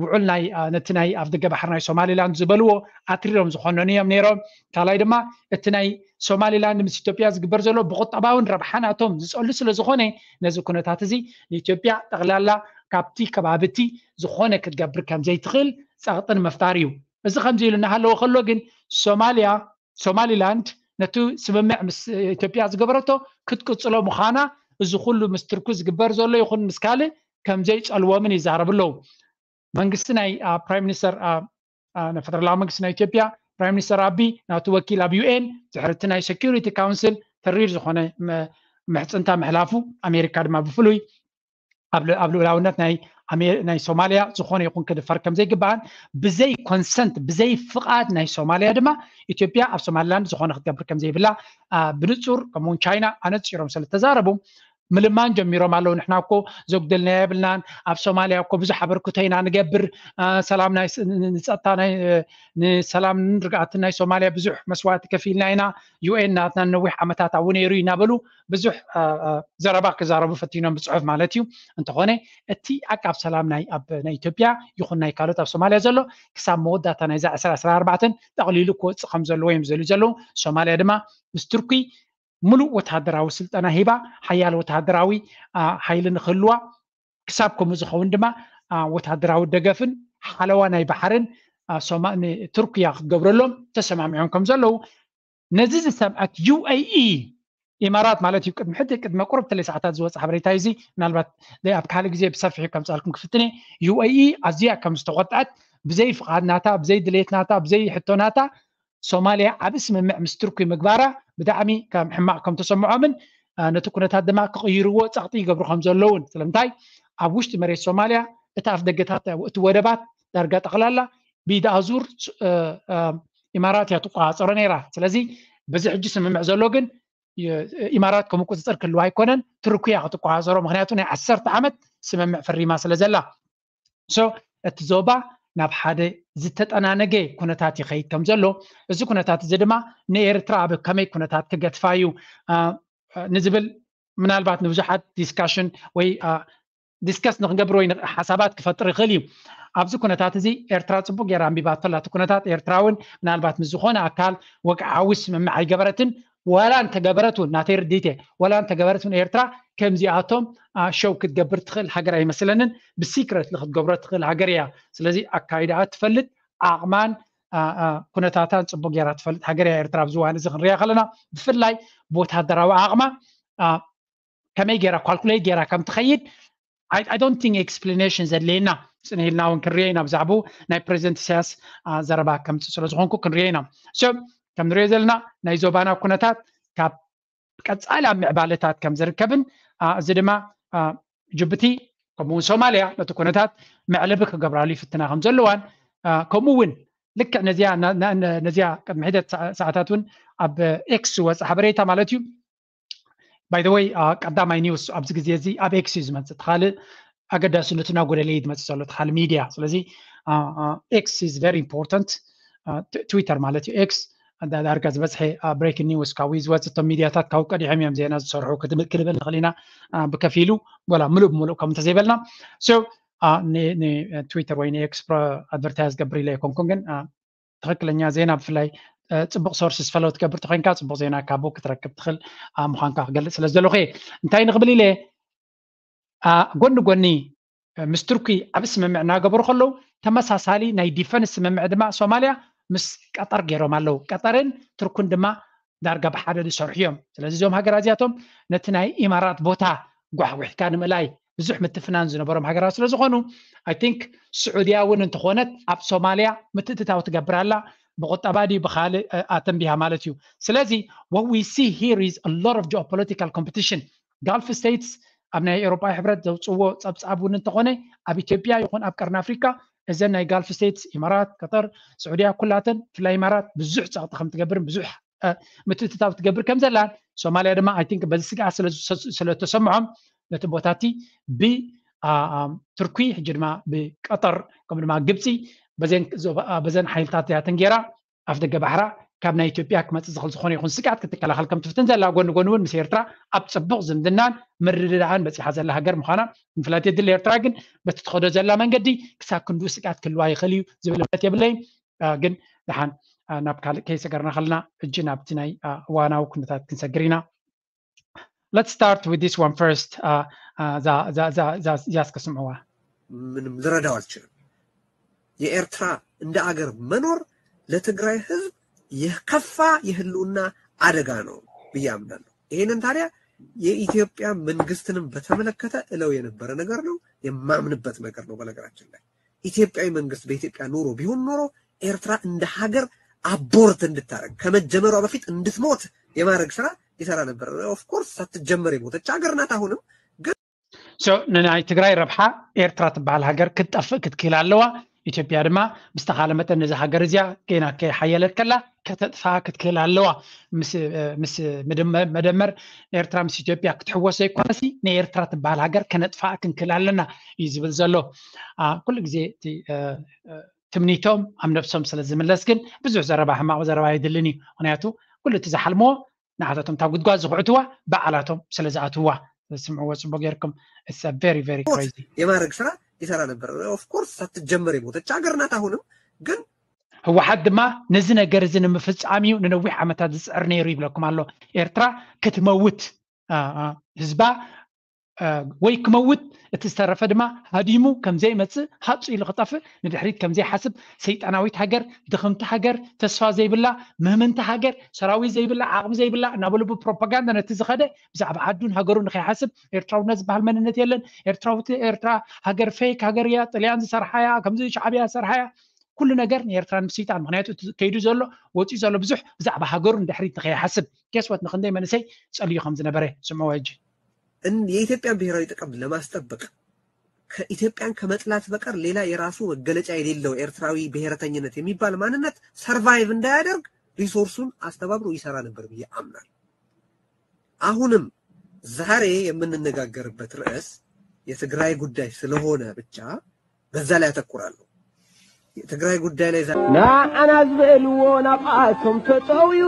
ውዑል ናይ ነቲ ናይ ኣፍደገ ባሕሪ ናይ ሶማሊላንድ ዝበልዎ ኣትሪሮም ዝኾነኑ እዮም ነይሮም። ካልኣይ ድማ እቲ ናይ ሶማሊላንድ ምስ ኢትዮጵያ ዝግበር ዘሎ ብቁጠባውን ረብሓ ናቶም ዝፀሉ ስለ ዝኾነ ነዚ ኩነታት እዚ ንኢትዮጵያ ጠቕላላ ካብቲ ከባቢ እቲ ዝኾነ ክትገብር ከም ዘይትኽእል ፀቕጥን ምፍጣር እዩ። እዚ ከምዚ ኢሉ እናሃለወ ከሎ ግን ሶማልያ ሶማሊላንድ ነቲ ስምምዕ ምስ ኢትዮጵያ ዝገበረቶ ክትቅፅሎ ምዃና እዚ ኩሉ ምስ ቱርኪ ዝግበር ዘሎ ይኹን ምስ ካልእ ከም ዘይፀልዎምን ይዛረቡ ኣለዉ። መንግስቲ ናይ ፕራይም ሚኒስተር ናይ ፈደራላዊ መንግስቲ ናይ ኢትዮጵያ ፕራይም ሚኒስተር ኣቢ ናቱ ወኪል ኣብ ዩ ኤን ድሕሪ እቲ ናይ ሴኩሪቲ ካውንስል ተሪር ዝኾነ ምሕፅንታ ምሕላፉ ኣሜሪካ ድማ ብፍሉይ ኣብ ልኡላውነት ናይ ሶማልያ ዝኾነ ይኹን ክድፈር ከም ዘይግባኣን ብዘይ ኮንሰንት ብዘይ ፍቓድ ናይ ሶማልያ ድማ ኢትዮጵያ ኣብ ሶማሊላንድ ዝኾነ ክትገብር ከም ዘይብላ ብንፁር ከምኡውን ቻይና ኣነፂሮም ስለተዛረቡ ምልማን ጀሚሮም ኣለዉ። ንሕና እኮ ዘጉደልናዮ የብልናን፣ ኣብ ሶማልያ እኮ ብዙሕ ኣበርክቶ ኢና ንገብር፣ ሰላም ናይ ንፀጥታ ናይ ንሰላምን ርግኣትን ናይ ሶማልያ ብዙሕ መስዋእቲ ከፊልና ኢና፣ ዩ ኤን ናትና ነዊሕ ዓመታት ኣብኡ ነይሩ እናበሉ ብዙሕ ዘረባ ክዛረቡ ፈቲኖም ብፅሑፍ ማለት እዩ። እንተኾነ እቲ ኣቃብ ሰላም ናይ ኣብ ናይ ኢትዮጵያ ይኹን ናይ ካልኦት ኣብ ሶማልያ ዘሎ ክሳብ መወዳእታ ናይዛ ዕስራ ዕስራ ኣርባዕተን ጠቕሊሉ ክወፅእ ከም ዘለዎ እዮም ዝደልዩ ዘለዉ። ሶማልያ ድማ ምስ ቱርኪ ሙሉእ ወተሃደራዊ ስልጠና ሂባ ሓያል ወተሃደራዊ ሓይሊ ንክህልዋ ክሳብ ከምኡ ዝኸውን ድማ ወተሃደራዊ ደገፍን ሓለዋ ናይ ባሕርን ቱርክያ ክትገብረሎም ተሰማሚዖም ከም ዘለዉ ነዚ ዝሰምዐት ዩ ኤ ኢ ኢማራት ማለት እዩ ቅድሚ ሕጂ ቅድሚ ቁሩብ ተለይ ሰዓታት ዝወፀ ሓበሬታ እዚ ምናልባት ኣብ ካልእ ግዜ ብሰፊሑ ከምፅኣልኩም ክፍትነ ዩ ኤ ኢ ኣዝያ ከም ዝተቆጥዐት ብዘይ ፍቓድ ናታ ብዘይ ድሌት ናታ ብዘይ ሕቶ ናታ ሶማልያ ዓቢ ስምምዕ ምስ ቱርኪ ምግባራ ብጣዕሚ ከም ሕማቕ ከም ተሰምዖምን ነቲ ኩነታት ድማ ክቕይርዎ ጸቕጢ ይገብሩ ከም ዘለውን ስለምንታይ ኣብ ውሽጢ መሬት ሶማልያ እቲ ኣፍ ደገታት እቲ ወደባት ዳርጋ ጠቕላላ ብኢድ ኣዙር ኢማራት እያ ትቆጻጸሮ ነይራ። ስለዚ በዚ ሕጂ ስምምዕ ዘሎ ግን ኢማራት ከም ቁጽጽር ክህልዋ ኣይኮነን፣ ቱርኪ እያ ክትቆጻጸሮ። ምክንያቱ ናይ ዓሰርተ ዓመት ስምምዕ ፈሪማ ስለ ዘላ። So እቲ ዞባ ናብ ሓደ ዝተጠናነገ ኩነታት ይኸይድ ከም ዘሎ፣ እዚ ኩነታት እዚ ድማ ንኤርትራ ኣብ ከመይ ኩነታት ክገትፋ እዩ ንዝብል ምናልባት ንብዙሓት ዲስካሽን ወይ ዲስከስ ንክንገብር ወይ ሓሳባት ክፈጥር ይኽእል እዩ። ኣብዚ ኩነታት እዚ ኤርትራ ጽቡቅ ገይራ ኣንቢባቶ ኣላ። እቲ ኩነታት ኤርትራ እውን ምናልባት ምስ ዝኾነ ኣካል ወግዓዊ ስምምዕ ኣይገበረትን። ዋላ እንተገበረት እውን ናተይ ርድኢት እየ ዋላ እንተገበረት እውን ኤርትራ ከምዚኣቶም ሸው ክትገብር ትኽእል ሃገር ኣይመስለንን። ብሲክረት ክትገብሮ ትኽእል ሃገር እያ። ስለዚ ኣካይዳኣ ትፈልጥ ዓቕማን ኩነታታን ጽቡቅ ገይራ ትፈልጥ ሃገር እያ ኤርትራ ኣብዚ እዋን እዚ ክንሪኣ ከለና ብፍላይ ብወታደራዊ ዓቕማ ከመይ ገይራ ኳልኩሌት ገይራ ከም ትኸይድ I don't think explanation ዘድልየና ጽንህ ኢልና እውን ክንሪኦ ኢና ብዛዕባኡ ናይ ፕሬዚደንት ኢሳያስ ዘረባ ከምፅእ ስለ ዝኾንኩ ክንሪኦ ኢና። So ከም ንሪኦ ዘለና ናይ ዞባና ኩነታት ካብ ቀጻሊ ኣብ ምዕባለታት ከም ዝርከብን እዚ ድማ ጅቡቲ ከምኡውን ሶማልያ ነቲ ኩነታት መዕለቢ ክገብራሉ ይፍትና ከም ዘለዋን ከምኡ እውን ልክዕ ነዚያ ነዚያ ቅድሚ ሒደት ሰዓታት እውን ኣብ ኤክስ ዝወፀ ሓበሬታ ማለት እዩ። By the way ቀዳማይ ኒውስ ኣብዚ ግዜ እዚ ኣብ ኤክስ እዩ ዝመፅእ። እቲ ካልእ ኣገዳስነቱ እናጎደለ እዩ ዝመፅእ ዘሎ እቲ ካልእ ሚድያ። ስለዚ ኤክስ is very important ትዊተር ማለት እዩ። ኤክስ ዳርጋ ዝበፅሐ ብሬኪንግ ኒውስ ካብኡ እዩ ዝወፅእ። እቶም ሚድያታት ካብኡ ቀዲሖም እዮም ዜና ዝሰርሑ ክልብል ንኽእል ኢና ብከፊሉ ወላ ምሉእ ብምሉእ ከም እንተዘይበልና። So ንትዊተር ወይ ንኤክስ ኣድቨርታይዝ ገብር ኢለ ኣይኮንኩን ግን ትኽክለኛ ዜና ብፍላይ ፅቡቅ ሶርስ ዝፈለው ትገብር ተኮይንካ ፅቡቅ ዜና ካብኡ ክትረክብ ትኽእል ምዃንካ ክገልፅ ስለ ዝደለኹ እየ። እንታይ ንክብል ኢለ ጎኒ ጎኒ ምስ ቱርኪ ዓብ ስምምዕ እናገበሩ ከለዉ ተመሳሳሊ ናይ ዲፈንስ ስምምዕ ድማ ሶማልያ ምስ ቀጠር ገይሮም ኣለዉ። ቀጠርን ቱርክን ድማ ዳርጋ ብሓደ ዝሰርሑ እዮም። ስለዚ እዞም ሃገራት እዚኣቶም ነቲ ናይ ኢማራት ቦታ ጓሕጒሕካ ንምእላይ ብዙሕ ምትፍናን ዝነበሮም ሃገራት ስለ ዝኾኑ፣ I think ስዑድያ እውን እንተኾነት ኣብ ሶማልያ ምትእትታው ትገብር ኣላ። ብቁጠባ ድዩ ብኻልእ ኣተንቢሃ ማለት እዩ። ስለዚ what we see here is a lot of geopolitical competition. ጋልፍ ስቴትስ ኣብ ናይ ኤውሮጳ ሕብረት ዘውፅዎ ፀብፃብ እውን እንተኾነ ኣብ ኢትዮጵያ ይኹን ኣብ ቀርኒ ኣፍሪካ እዘን ናይ ጋልፍ ስቴትስ ኢማራት፣ ቀጠር፣ ስዑድያ ኩላተን ብፍላይ ኢማራት ብዙሕ ፀቕጢ ከም ትገብርን ብዙሕ ምትእትታው ትገብር ከም ዘላን ሶማልያ ድማ I think በዚ ስግኣት ስለተሰምዖም ነቲ ቦታቲ ብቱርኪ ሕጂ ድማ ብቀጠር ከምኡ ድማ ግብፂ በዘን ሓይልታት እዚኣተን ገይራ ኣፍ ደገ ባሕራ ካብ ናይ ኢትዮጵያ ክመፅእ ዝኽእል ዝኾነ ይኹን ስግኣት ክትከላኸል ከም ትፍትን ዘላ ጎኒ ጎኒ እውን ምስ ኤርትራ ኣብ ፅቡቕ ዝምድናን ምርድዳእን በፂሓ ዘላ ሃገር ምዃና ምፍላጥ የድሊ። ኤርትራ ግን በቲ ትኸዶ ዘላ መንገዲ ክሳብ ክንዱ ስግኣት ክህልዋ ይኽእል እዩ ዝብል እምነት የብለይን። ግን ደሓን ናብ ካልእ ከይሰገርና ከለና እጂ ናብቲ ናይ እዋናዊ ኩነታት ክንሰግር ኢና። Let's start with this one first. እዚኣስ ከስምዕዋ። ምንም ልረዳው አልችልም። የኤርትራ እንደ አገር መኖር ለትግራይ ህዝብ የከፋ የህልውና አደጋ ነው ብዬ አምናለሁ። ይህንን ታዲያ የኢትዮጵያ መንግስትንም በተመለከተ እለው የነበረ ነገር ነው፣ የማምንበት ነገር ነው። በነገራችን ላይ ኢትዮጵያዊ መንግስት በኢትዮጵያ ኑሮ ቢሆን ኖሮ ኤርትራ እንደ ሀገር አቦርት እንድታረግ ከመጀመሯ በፊት እንድትሞት የማድረግ ስራ ይሰራ ነበር። Of course ሳትጀመር የሞተች ሀገር ናት። አሁንም ግን ንናይ ትግራይ ረብሓ ኤርትራ ትበሃል ሃገር ክትጠፍእ ክትክእል ኣለዋ። ኢትዮጵያ ድማ ብዝተኻለ መጠን ነዚ ሃገር እዚኣ ገና ከይሓየለት ከላ ከተጥፍኣ ክትክእል ኣለዋ። ምስ መደመር ኤርትራ ምስ ኢትዮጵያ ክትሕወስ ዘይኮነሲ ንኤርትራ ትበሃል ሃገር ከነጥፍኣ ክንክእል ኣለና እዩ ዝብል ዘሎ። ኩሉ ግዜ እቲ ትምኒቶም ኣብ ነብሶም ስለ ዝምለስ ግን ብዙሕ ዘረባ ሕማቕ ዘረባ የድልን እዩ። ምክንያቱ ኩሉ እቲ ዝሓልምዎ ንዓታቶም እታ ጉድጓድ ዝኹዕትዋ ባዕላቶም ስለ ዝኣትዋ። ስምዕዎ ፅቡቅ ጌርኩም። It's a very very crazy የማድረግ ስራ ይሰራ ነበር። Of course ሳትጀመር የሞተች ሀገር ናት። አሁንም ግን ህወሓት ድማ ነዚ ነገር እዚ ንምፍፃም እዩ ንነዊሕ ዓመታት ዝፅዕር ነይሩ ይብለኩም ኣሎ። ኤርትራ ክትመውት ህዝባ ወይ ክመውት እቲ ዝተረፈ ድማ ሃዲሙ ከምዘይመፅእ ሃፁ ኢሉ ክጠፍእ ንድሕሪት ከምዘይሓስብ ሰይጣናዊት ሃገር፣ ድኽምቲ ሃገር፣ ተስፋ ዘይብላ ምህምንቲ ሃገር፣ ሰራዊት ዘይብላ፣ ዓቕሚ ዘይብላ እናበሉ ብፕሮፓጋንዳ ነቲ ዝኸደ ብዛዕባ ዓዱን ሃገሩን ንኸይሓስብ ኤርትራውነት ዝበሃል መንነት የለን፣ ኤርትራውቲ ኤርትራ ሃገር ፌክ ሃገር እያ፣ ጥልያን ዝሰርሓያ ከምዚ ሻዕብያ ዝሰርሓያ ኩሉ ነገር ንኤርትራ ንምስይጣን። ምክንያቱ እቲ ከይዱ ዘሎ ወፂኡ ዘሎ ብዙሕ ብዛዕባ ሃገሩ ንድሕሪት ንኸይሓስብ። Guess what ንክንደይ መንእሰይ ፀልዩ ከም ዝነበረ ስምዕዎ ሕጂ። የኢትዮጵያን ብሔራዊ ጥቅም ለማስጠበቅ ከኢትዮጵያን ከመጥላት በቀር ሌላ የራሱ መገለጫ የሌለው ኤርትራዊ ብሔረተኝነት የሚባል ማንነት survive እንዳያደርግ resource ኡን አስተባብሮ ይሰራ ነበር ብዬ አምናለሁ። አሁንም ዛሬ የምንነጋገርበት ርዕስ የትግራይ ጉዳይ ስለሆነ ብቻ በዛ ላይ አተኩራለሁ። የትግራይ ጉዳይ ላይ ንዓና ዝበልዎ ናብኣቶም ተጠውዩ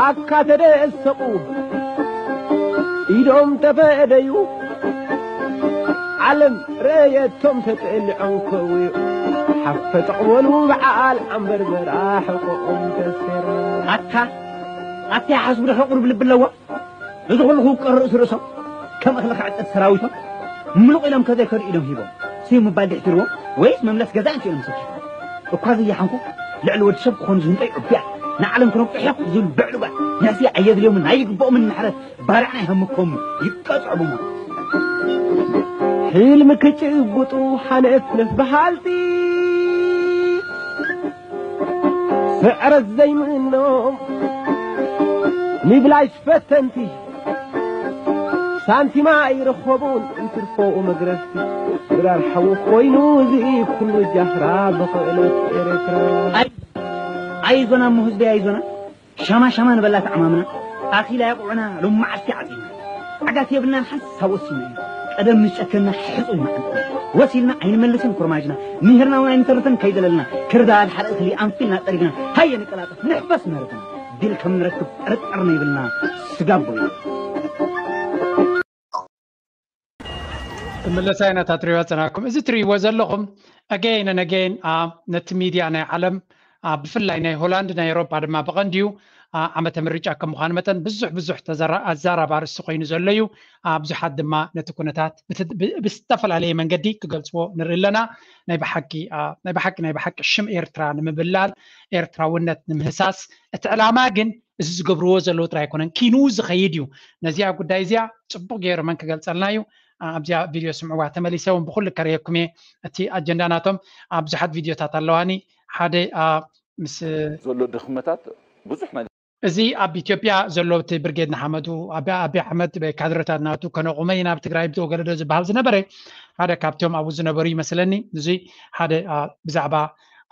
ኣካ ተደሰቑ ኢዶም ተፈደዩ ዓለም ረየቶም ተጠሊዖም ከውዩ ሓፈጠቕ በሉ በዓል ኣንበርበራ ሕቆኦም ተሰራ ኣታ ኣታ ይሓስቡ ዶ ሕቑር ብልቢ ኣለዋ እዚ ኩሉ ክውቀር ርእሲ ርእሶም ከም እኽሊ ክዕጠት ሰራዊቶም ምሉቕ ኢሎም ከዘይከዱ ኢዶም ሂቦም ስዩ ምባል ድሕትርዎም ወይስ መምለስ ገዛ እንት ኢሎም ሰኪፎም እኳ ዘያሓንኩ ልዕሊ ወዲ ሰብ ክኾኑ ዝህንጠይ ዑብያ ንዓለም ክነብጡ ሕቕ ዝብል ብዕሉጋት ንሕሲ ኣየድልዮምን ኣይግብኦምን ንሕረት ባርዕ ናይ ሃምኮም ይቀጽዑ ብሞት ሕልሚ ክጭብጡ ሓነፍነፍ በሃልቲ ስዕረት ዘይምእኖም ንብላሽ ፈተንቲ ሳንቲማ ኣይረኸቡን እንትርፎኡ መግረፍቲ ድራር ሓዊ ኮይኑ እዚ ኩሉ ጃህራ ብኽእለት ኤርትራ ኣይዞና እሞ ህዝቢ ኣይዞና ሻማ ሻማ ንበላ ተዓማምና ኣኺላ ያቑዕና ሎም መዓልቲ ዓፂና ዓጋት የብልናን ሓንሳብ ወሲና ኢና ቀደም ምስ ጨከና ሕፁይ መዓልትና ወሲልና ኣይንመልስን ኩርማጅና ምህርና እውን ኣይንተርፍን ከይደለልና ክርዳድ ሓደ እኽሊ ኣንፊልና ጠሪግና ሃየ ንቀላጠፍ ንሕፈስ ምህርትና ዲል ከም ንረክብ ጥርጥር ነይብልና ስጋቦ እዩ ክምለሳ ኢና እታ ትሪእዋ ፀናኩም እዚ ትሪእዎ ዘለኹም again and again ነቲ ሚድያ ናይ ዓለም ብፍላይ ናይ ሆላንድ፣ ናይ ኤውሮጳ ድማ ብቐንዲኡ ዓመተ ምርጫ ከም ምዃኑ መጠን ብዙሕ ብዙሕ ኣዛራቢ ኣርእስቲ ኮይኑ ዘሎ እዩ። ብዙሓት ድማ ነቲ ኩነታት ብዝተፈላለየ መንገዲ ክገልፅዎ ንርኢ ኣለና። ናይ ብሓቂ ናይ ብሓቂ ናይ ብሓቂ ሽም ኤርትራ ንምብላል፣ ኤርትራውነት ንምህሳስ፣ እቲ ዕላማ ግን እዚ ዝገብርዎ ዘለዉ ጥራይ ኣይኮነን፣ ኪኑ ዝኸይድ እዩ። ነዚኣ ጉዳይ እዚኣ ፅቡቕ ገይሩ መን ክገልፀልና እዩ? ኣብዚኣ ቪድዮ ስምዕዋ። ተመሊሰ እውን ብኩሉ ከርእየኩም እየ። እቲ ኣጀንዳ ናቶም ኣብ ብዙሓት ቪድዮታት ኣለዋኒ። ሓደ ምስ ዘሎ ድኽመታት ብዙሕ ነገር እዚ ኣብ ኢትዮጵያ ዘሎ እቲ ብርጌድ ንሓመዱ፣ ኣቢ ኣሕመድ ካድረታት ናቱ ከነቑመ ኢና ኣብ ትግራይ ብዝወገለዶ ዝበሃል ዝነበረ፣ ሓደ ካብቶም ኣብኡ ዝነበሩ ይመስለኒ። እዚ ሓደ ብዛዕባ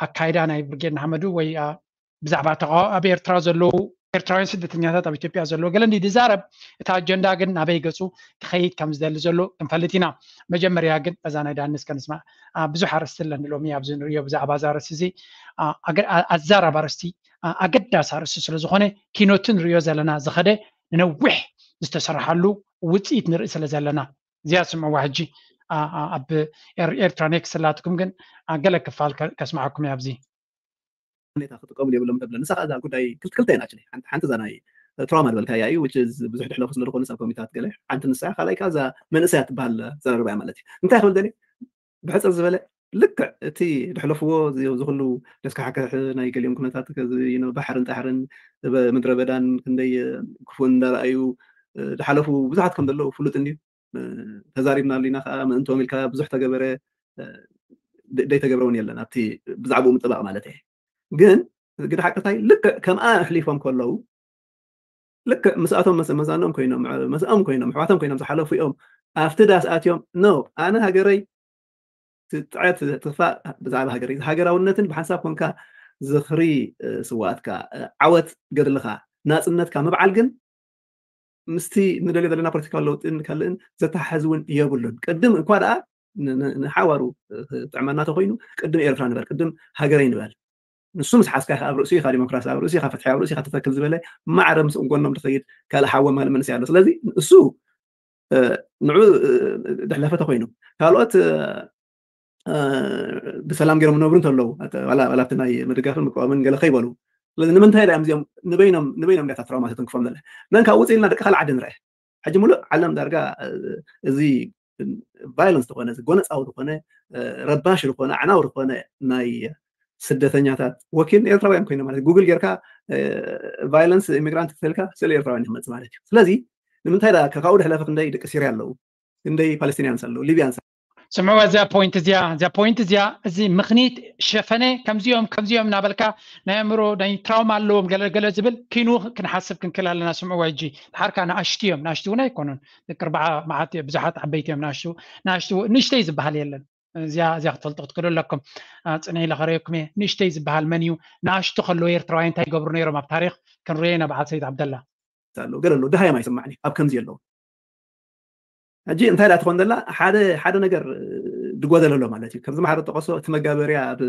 ኣካይዳ ናይ ብርጌድ ንሓመዱ ወይ ብዛዕባ ኣብ ኤርትራ ዘለዉ ኤርትራውያን ስደተኛታት ኣብ ኢትዮጵያ ዘለዉ ገለ እንዲ ዝዛረብ፣ እቲ ኣጀንዳ ግን ናበይ ገፁ ክኸይድ ከም ዝደሊ ዘሎ ክንፈልጥ ኢና። መጀመርያ ግን እዛ ናይ ዳንስ ከንስማዕ። ብዙሕ ኣርእስቲ ኣለኒ ሎሚ ኣብዚ ንሪዮ ብዛዕባ እዛ ኣርእስቲ እዚ። ኣዛራብ ኣርእስቲ፣ ኣገዳሲ ኣርእስቲ ስለ ዝኾነ፣ ኪኖቲ ንሪዮ ዘለና ዝኸደ ንነዊሕ ዝተሰርሓሉ ውፅኢት ንርኢ ስለ ዘለና፣ እዚኣ ስምዕዋ። ሕጂ ኣብ ኤርትራ ኔክስት ስላትኩም ግን ገለ ክፋል ከስማዓኩም እየ ኣብዚ። ሁኔታ ክጥቀሙሉ የብሎም ተብለ ንሳ ከኣ እዛ ጉዳይ ክልተ ኢና። ሓንቲ እዛ ናይ ትራውማ ዝበልካያ እዩ። ብዙሕ ድሕለፉ ስለ ዝኾኑ ሰብ ኮሚታት ገለ ሓንቲ ንሳ፣ ካልኣይ ከኣ እዛ መንእሰያ ትበሃል ዘረርባያ ማለት እዩ። እንታይ ክብል ደልየ ብሕፅር ዝበለ፣ ልክዕ እቲ ድሕለፍዎ ዝኩሉ ደስካሕክሕ ናይ ገሊኦም ኩነታት ባሕርን ጣሕርን ምድረ በዳን ክንደይ ክፉእ እንዳረኣዩ ድሓለፉ ብዙሓት ከም ዘለዉ ፍሉጥ እንድዩ። ተዛሪብናሉ ኢና ከዓ ምእንቶም ኢልካ ብዙሕ ተገበረ ደይተገብረ እውን የለን ኣብቲ ብዛዕባኡ ምጥባቕ ማለት እየ። ግን ግደ ሓቅታይ ልክዕ ከምኣ ኣሕሊፎም ከለዉ ልክዕ ምስኣቶም መዛኖም ኮይኖም ምስኦም ኮይኖም ኣሕዋቶም ኮይኖም ዝሓለፉ እዮም። ኣብቲ ዳስ ኣትዮም ኖ ኣነ ሃገረይ ትጥዕት ትኽፋእ ብዛዕባ ሃገረይ ሃገራውነትን ብሓንሳብ ኮንካ ዝኽሪ ስዋኣትካ ዓወት ገድልኻ ናፅነትካ ምብዓል ግን ምስቲ ንደልዮ ዘለና ፖለቲካዊ ለውጥን ካልእን ዘተሓሕዝ እውን የብሉን። ቅድም እኳ ደኣ ንሓዋሩ ጥዕመና ተኮይኑ ቅድም ኤርትራ ንበል፣ ቅድም ሃገረይ ንበል። ንሱ ምስ ሓዝካ ኢኻ ኣብ ርእሱ ኢኻ ዲሞክራሲ ኣብ ርእሱ ኢኻ ፍትሒ ኣብ ርእሱ ኢኻ ተተክል ዝበለ ማዕረ ምስ ጎኖም ትኸይድ ካልእ ሓወ ማል መንስይ ኣሎ። ስለዚ እሱ ንዑ ድሕለፈ ተኮይኑ ካልኦት ብሰላም ገይሮም ነብሩ እንተለዉ ዋላ ኣብቲ ናይ ምድጋፍን ምቅዋምን ገለ ከይበሉ ስለዚ ንምንታይ ዳ እዚኦም ንበይኖም ንበይኖም ዳታ ትራውማ ተተንክፎም ዘለ መን ካብ ውፅእ ኢልና ደቂ ካልእ ዓዲ ንርአ ሕጂ ሙሉእ ዓለም ዳርጋ እዚ ቫይለንስ ዝኾነ ጎነፃዊ ዝኾነ ረባሽ ዝኾነ ኣዕናዊ ዝኾነ ናይ ስደተኛታት ወኪል ኤርትራውያን ኮይኖም ማለት ጉግል ጌርካ ቫይለንስ ኢሚግራንት ክተልካ ስእሊ ኤርትራውያን ይመፅ ማለት እዩ ስለዚ ንምንታይ ዳ ካብኡ ድሕለፈ ክንደይ ደቂ ሲርያ ኣለዉ ክንደይ ፓለስቲንያንስ ኣለዉ ሊብያንስ ስምዕዋ እዚኣ ፖይንት እዚኣ እዚኣ ፖይንት እዚኣ እዚ ምኽኒት ሸፈነ ከምዚኦም ከምዚኦም እናበልካ ናይ ኣእምሮ ናይ ትራውማ ኣለዎም ገለገለ ዝብል ኪኑ ክንሓስብ ክንክል ኣለና ስምዕዋ እጂ ድሓርካ ንኣሽቱ እዮም ንኣሽቱ እውን ኣይኮኑን ደቂ ኣርባዓ መዓት ብዙሓት ዓበይቲ እዮም ንኣሽቱ ንኣሽቱ ንእሽተይ ዝበሃል የለን እዚኣ እዚኣ ክትፈልጡ ክትክእሉ ኣለኩም ፅነ ኢለ ከረየኩም እየ ንእሽተይ ዝበሃል መን እዩ ንኣሽቱ ከለዉ ኤርትራውያን እንታይ ይገብሩ ነይሮም ኣብ ታሪክ ክንሪኦ ኢና በዓል ሰይድ ዓብደላ ኣሎ ገለ ኣሎ ድሃዮም ኣይሰማዕኒ ኣብ ከምዚ ኣለዉ ሕጂ እንታይ ዳ ትኾን ዘላ ሓደ ሓደ ነገር ድጎደለ ኣሎ ማለት እዩ ከምዚ ማሕረ ጠቀሶ እቲ መጋበርያ ኣብ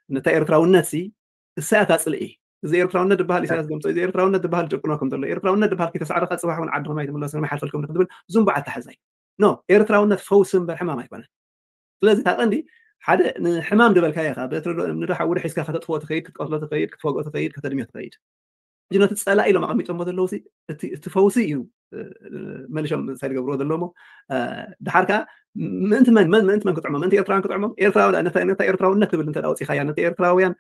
ነታ ኤርትራውነት ሲ እሳያት ኣፅልኢ እዚ ኤርትራውነት ድበሃል ኢሳያስ ዘምፀ እዚ ኤርትራውነት ድበሃል ጭቁኖ ከም ዘሎ ኤርትራውነት ድበሃል ከይተሳዕረካ ፅባሕ እውን ዓድኹም ኣይትምለሱን ይሓልፈልኩም ክትብል ዝንቡዕ ኣተሓዛይ ኖ ኤርትራውነት ፈውሲ እምበር ሕማም ኣይኮነን ስለዚ እታ ቀንዲ ሓደ ንሕማም ዝበልካዮ ኢኻ በትሪ ንዶ ሓዊ ዶ ሒዝካ ከተጥፍኦ ትኸይድ ክትቀትሎ ትኸይድ ክትፈግኦ ትኸይድ ከተድምዮ ትኸይድ ሕጂ ነቲ ፀላኢ ኢሎም ኣቐሚጦሞ ዘለዉ እቲ ፈውሲ እዩ መሊሾም ሳይ ዝገብርዎ ዘለሞ ድሓር ከዓ ምእንቲ መን መን ምእንቲ መን ክጥዕሞ ምእንቲ ኤርትራውያን ክጥዕሞም ኤርትራውያን ነታ ኤርትራውነት ትብል እንተ ኣውፂኻያ ነቲ ኤርትራውያን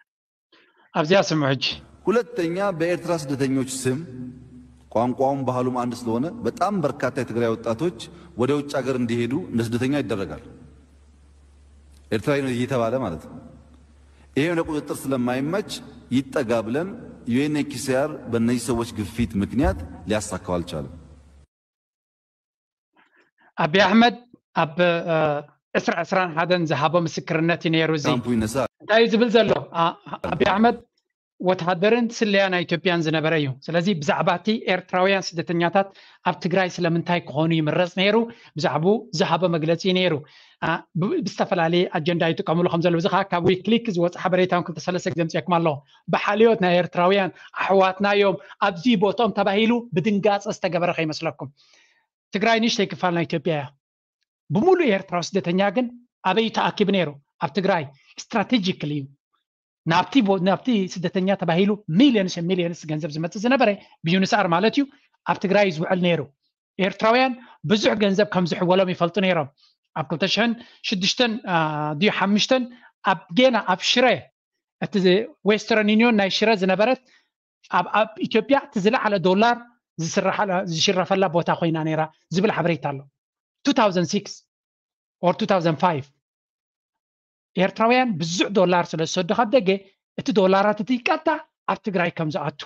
ኣብዚኣ ስምዑ ሕጂ ሁለተኛ በኤርትራ ስደተኞች ስም ቋንቋውም ባህሉም አንድ ስለሆነ በጣም በርካታ የትግራይ ወጣቶች ወደ ውጭ ሀገር እንዲሄዱ እንደ ስደተኛ ይደረጋል። ኤርትራዊ ነው እየተባለ ማለት ነው። ይሄ ወደ ቁጥጥር ስለማይመች ይጠጋ ብለን ዩ ኤን ኤች ሲ አር በእነዚህ ሰዎች ግፊት ምክንያት ሊያሳካው አልቻለም። ኣቢ ኣሕመድ ኣብ ዕስራ ዕስራን ሓደን ዝሃቦ ምስክርነት እዩ ነይሩ እዚ ካምፑ ይነሳ እንታይ እዩ ዝብል ዘሎ ኣቢ ኣሕመድ ወታደርን ስለያን ኢትዮጵያን ዝነበረ እዩ ስለዚ ብዛዕባ እቲ ኤርትራውያን ስደተኛታት ኣብ ትግራይ ስለምንታይ ክኾኑ ይምረፅ ነይሩ ብዛዕቡ ዝሃቦ መግለፂ ነይሩ ብዝተፈላለየ ኣጀንዳ ይጥቀምሉ ከም ዘለዉ እዚ ከዓ ካብ ዊክሊክ ዝወፅ ሓበሬታን ክልተ ሰለስተ ግዜ ምፅየኩም ኣለኹ ብሓልዮት ናይ ኤርትራውያን ኣሕዋትና እዮም ኣብዚ ቦትኦም ተባሂሉ ብድንጋፀ ዝተገበረ ከይመስለኩም ትግራይ ንእሽተይ ክፋል ናይ ኢትዮጵያ እያ ብሙሉእ ኤርትራዊ ስደተኛ ግን ኣበይ ተኣኪቡ ነይሩ ኣብ ትግራይ ስትራቴጂክል እዩ ናብቲ ናብቲ ስደተኛ ተባሂሉ ሚሊዮንስ ሚሊዮንስ ገንዘብ ዝመፅእ ዝነበረ ብዩንስኣር ማለት እዩ ኣብ ትግራይ ዝውዕል ነይሩ። ኤርትራውያን ብዙሕ ገንዘብ ከም ዝሕወሎም ይፈልጡ ነይሮም። ኣብ ክልተ ሽሕን ሽዱሽተን ድዩ ሓምሽተን ኣብ ጌና ኣብ ሽረ እቲ ዌስተርን ዩኒዮን ናይ ሽረ ዝነበረት ኣብ ኢትዮጵያ እቲ ዝለዓለ ዶላር ዝሽረፈላ ቦታ ኮይና ነይራ ዝብል ሓበሬታ ኣሎ። two thousand six or two thousand five ኤርትራውያን ብዙሕ ዶላር ስለ ዝሰዱ ካብ ደገ እቲ ዶላራት እቲ ቀጥታ ኣብ ትግራይ ከም ዝኣቱ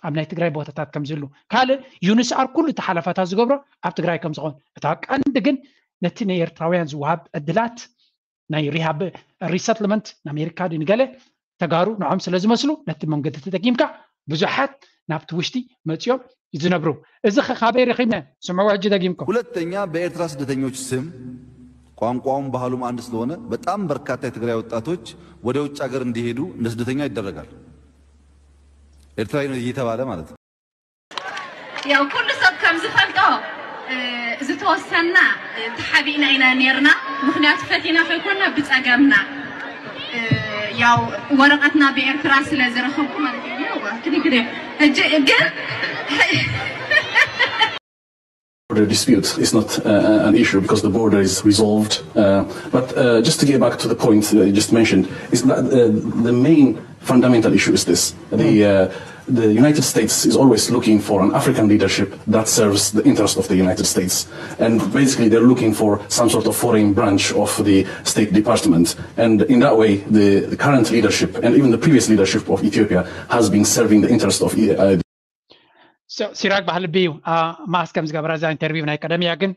ኣብ ናይ ትግራይ ቦታታት ከም ዝህሉ ካልእ ዩንስኣር ኩሉ ተሓላፋታት ዝገብሮ ኣብ ትግራይ ከም ዝኾን እታ ቀንዲ ግን ነቲ ንኤርትራውያን ዝወሃብ ዕድላት ናይ ሪሃብ ሪሰትልመንት ንኣሜሪካ ድዩ ንገለ ተጋሩ ንዖም ስለ ዝመስሉ ነቲ መንገዲ ተጠቂምካ ብዙሓት ናብቲ ውሽጢ መፅዮም ዝነብሩ እዚ ኸ ካበይ ረኺብና ስምዕዎ ሕጂ ደጊምኩም ሁለተኛ በኤርትራ ስደተኞች ስም ቋንቋውም ባህሉም አንድ ስለሆነ በጣም በርካታ የትግራይ ወጣቶች ወደ ውጭ ሀገር እንዲሄዱ እንደ ስደተኛ ይደረጋል። ኤርትራዊ ነው እየተባለ ማለት ነው። ያው ኩሉ ሰብ ከም ዝፈልጦ ዝተወሰና ተሓቢእና ኢና ነርና። ምክንያቱ ፈቲና ከይኮና ብፀገምና ያው ወረቀትና ብኤርትራ ስለ ዝረኸብኩ ማለት እዩ። ክድግደ ሕጂ ግን border dispute is not uh, an issue because the border is resolved. Uh, but uh, just to get back to the point that you just mentioned, is that uh, the main fundamental issue is this. The, uh, the United States is always looking for an African leadership that serves the interest of the United States. And basically, they're looking for some sort of foreign branch of the State Department. And in that way, the, the current leadership and even the previous leadership of Ethiopia has been serving the interest of uh, ሲራክ ባህልቢ እዩ ማስ ከም ዝገበረ እዛ ኢንተርቪው ናይ ቀደም እያ ግን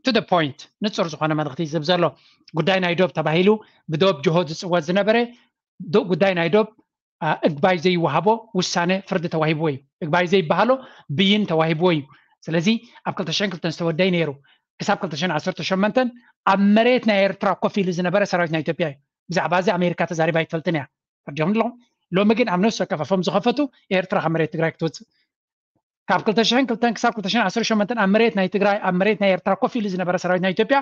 to the point ንፁር ዝኾነ መልእክቲ ዝብ ዘሎ ጉዳይ ናይ ዶብ ተባሂሉ ብዶብ ጅሆ ዝፅወት ዝነበረ ጉዳይ ናይ ዶብ እግባይ ዘይወሃቦ ውሳነ ፍርዲ ተዋሂብዎ እዩ እግባይ ዘይበሃሎ ብይን ተዋሂብዎ እዩ ስለዚ ኣብ ክልተ ሽሕን ክልተን ዝተወደይ ነይሩ ክሳብ ክልተ ሽሕን ዓሰርተ ሸሞንተን ኣብ መሬት ናይ ኤርትራ ኮፍ ኢሉ ዝነበረ ሰራዊት ናይ ኢትዮጵያ እዩ ብዛዕባ እዚ ኣሜሪካ ተዛሪባ ኣይትፈልጥን እያ ፈርዲኹም ኣለኹም ሎሚ ግን ኣብ ነፍሲ ወከፍ ኣፎም ዝኸፈቱ ኤርትራ ካብ መሬት ትግራይ ክትወፅእ ካብ ክልተ ሽሕን ክልተን ክሳብ ክልተ ሽሕን ዓሰርተ ሸሞንተን ኣብ መሬት ናይ ትግራይ ኣብ መሬት ናይ ኤርትራ ኮፍ ኢሉ ዝነበረ ሰራዊት ናይ ኢትዮጵያ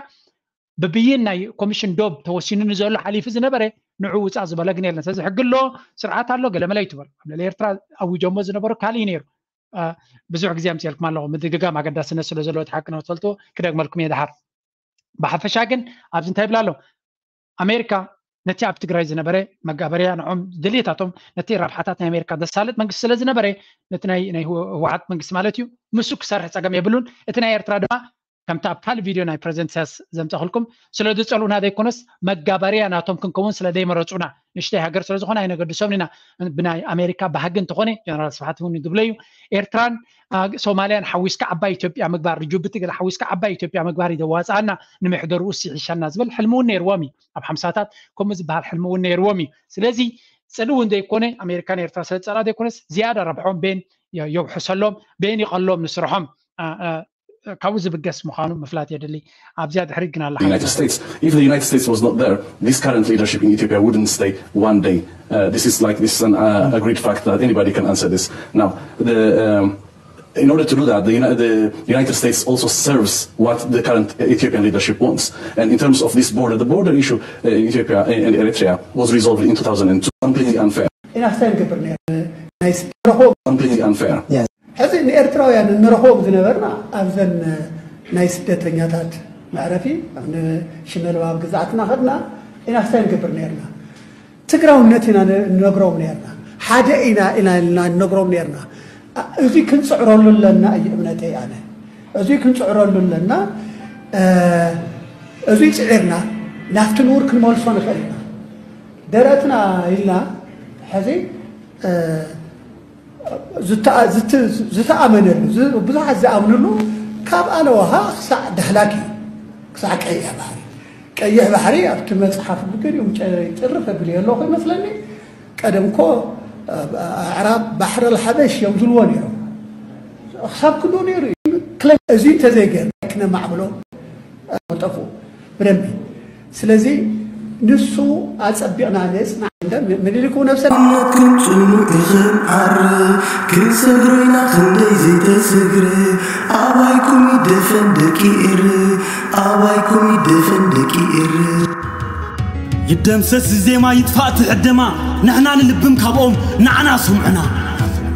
ብብይን ናይ ኮሚሽን ዶብ ተወሲኑ ንዘሎ ሓሊፉ ዝነበረ ንዑ ውፃእ ዝበለ ግን የለን ስለዚ ሕጊ ኣሎ ስርዓት ኣሎ ገለመለ ይትበል ኣብ ልዕሊ ኤርትራ ኣዊጆሞ ዝነበሩ ካልእ እዩ ነይሩ ብዙሕ ግዜ ኣምፅኤልኩም ኣለኹ ምድግጋም ኣገዳስነት ስለ ዘለዎ እቲ ሓቂ ንክትፈልጥዎ ክደግመልኩም እየ ድሓር ብሓፈሻ ግን ኣብዚ እንታይ ይብላ ኣሎ ኣሜሪካ ነቲ ኣብ ትግራይ ዝነበረ መጋበርያ ንዖም ድልየታቶም ነቲ ረብሓታት ናይ ኣሜሪካ ዘሳልጥ መንግስቲ ስለ ዝነበረ ነቲ ናይ ህወሓት መንግስቲ ማለት እዩ ምሱ ክሰርሕ ፀገም የብሉን እቲ ናይ ኤርትራ ድማ ከምቲ ኣብ ካልእ ቪድዮ ናይ ፕረዚደንት ኢሳያስ ዘምፀኽልኩም ስለ ዝፀልኡና ዘይኮነስ መጋበርያ ናቶም ክንከውን ስለ ዘይመረፁና ንሽተይ ሃገር ስለ ዝኾነ ኣይነገድሶም ኢና ብናይ ኣሜሪካ ባህጊ እንተኾነ ጀነራል ስብሓት እውን ዝብሎ እዩ ኤርትራን ሶማልያን ሓዊስካ ዓባይ ኢትዮጵያ ምግባር ጅቡቲ ገለ ሓዊስካ ዓባይ ኢትዮጵያ ምግባር እዩ ዘዋፅኣና ንምሕደርኡ ይሕሸና ዝብል ሕልሚ እውን ነይርዎም እዩ ኣብ ሓምሳታት ከምኡ ዝበሃል ሕልሚ እውን ነይርዎም እዩ ስለዚ ፅልእ እውን ዘይኮነ ኣሜሪካን ኤርትራ ስለ ዝፀልኣ ዘይኮነስ ዝያዳ ረብሖም ቤን የውሕሰሎም ቤን ይቐሎም ንስርሖም ካብኡ ዝብገስ ምዃኑ ምፍላጥ የድሊ ኣብዚኣ ድሕሪት ግን ኣላ United States. If the United States was not there, this current leadership in Ethiopia wouldn't stay one day. Uh, this is like this is an uh, agreed fact that anybody can answer this. Now, the um, in order to do that, the, the United States also serves what the current Ethiopian leadership wants. And in terms of this border, the border issue uh, in Ethiopia and Eritrea was resolved in two thousand two. Completely unfair. ኢና እንታይ ንገብር ነርና ናይ ስረኾ Completely unfair. ሕዚ ንኤርትራውያን እንረኽቦም ዝነበርና ኣብዘን ናይ ስደተኛታት መዕረፊ ንሽመልባብ ግዛኣትና ከድና ኢና ክሳይ ንገብር ነርና ትግራውነት ኢና ንነግሮም ነርና ሓደ ኢና ኢና ኢልና ንነግሮም ነርና እዚ ክንፅዕረሉ ኣለና እዩ እምነተይ ኣነ እዚ ክንፅዕረሉ ኣለና እዚ ፅዒርና ናብቲ ንውር ክንመልሶ ንኽእል ኢና ደረትና ኢልና ሕዚ ዝተኣመነሉ ብዙሓት ዝኣምንሉ ካብ ኣለዋሃ ክሳዕ ዳህላክ እዩ ክሳዕ ቀይሕ ባሕሪ ቀይሕ ባሕሪ ኣብቲ መፅሓፍ ብገሊኦም ጨርፍ ኣቢለ ኣለኹ ይመስለኒ ቀደም ኮ ኣዕራብ ባሕሪ ኣልሓበሽ እዮም ዝልዎ ነይሮም ክሳብ ክሉ ነይሩ እዩ እዚ እንተዘይገር ክነማዕብሎ ጠፍኡ ብደንቢ ስለዚ ንሱ ኣጸቢቕና ነጽናዕ እንደ ምኒልክ እውን ኣብ ሰላም እምነትኩም ጽኑዕ ይኽን ዓርብ ክንሰግሮ ኢና ክንደይ ዘይተስግር ኣባይኩም ይደፈን ደቂ ኤር ኣባይኩም ይደፈን ደቂ ኤር ይደምሰስ ዜማ ይጥፋእ ትሕደማ ንሕና ንልብም ካብኦም ንዓና ስምዑና።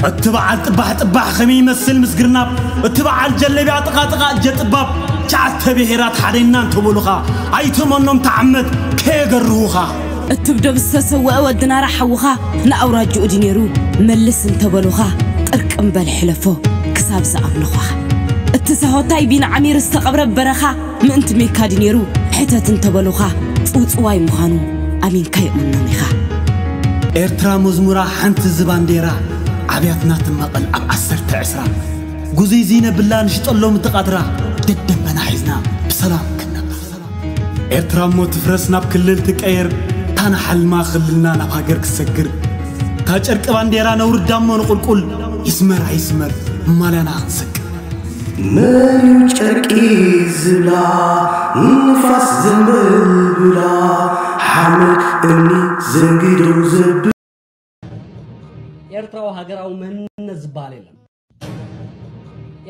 እቲ በዓል ጥባሕ ጥባሕ ከመይ ይመስል ምስግርናብ፣ እቲ በዓል ጀለቢያ ጥቓ ጥቓ እጀ ጥባብ፣ ትሽዓተ ብሄራት ሓደና እንተበሉኻ ኣይትመኖም ተዓመት ከየገርሁኻ። እትብደብ ዝተሰወአ ወዲ ናራ ሓውኻ ንኣውራጅኡ ድዩ ነይሩ መልስ እንተበሉኻ ጥርቅም በል ሕለፎ ክሳብ ዝኣምልኾኻ። እቲ ሳሆታይ ቢን ዓሚር ዝተቐብረ በረኻ ምእንቲ ሜካ ድዩ ነይሩ ሕተት እንተበሉኻ ጽውጽዋይ ምዃኑ ኣሚንካ ይእምኖም ኢኻ። ኤርትራ መዝሙራ ሓንቲ እዚ ባንዴራ ኣብያትና ትመቐል ኣብ ዓሰርተ ዕስራ ጉዙይ ዝይነብላ ንሽጠሎም እቲ ቃጥራ ደደበና ሒዝና ብሰላም ክንነብር። ኤርትራ እሞ ትፍረስ ናብ ክልል ትቀየር ታና ሓልማ ክልልና ናብ ሃገር ክሰግር እታ ጨርቂ ባንዴራ ነውርዳ እሞ ንቁልቁል ይስመር ኣይስመር እማልያና ክንሰግር። መን እዩ ጨርቂ ዝብላ ንፋስ ዘንበልብላ ሓመድ እምኒ ዘንጊደው ዘብል ኤርትራዊ ሃገራዊ መንነት ዝበሃል የለን።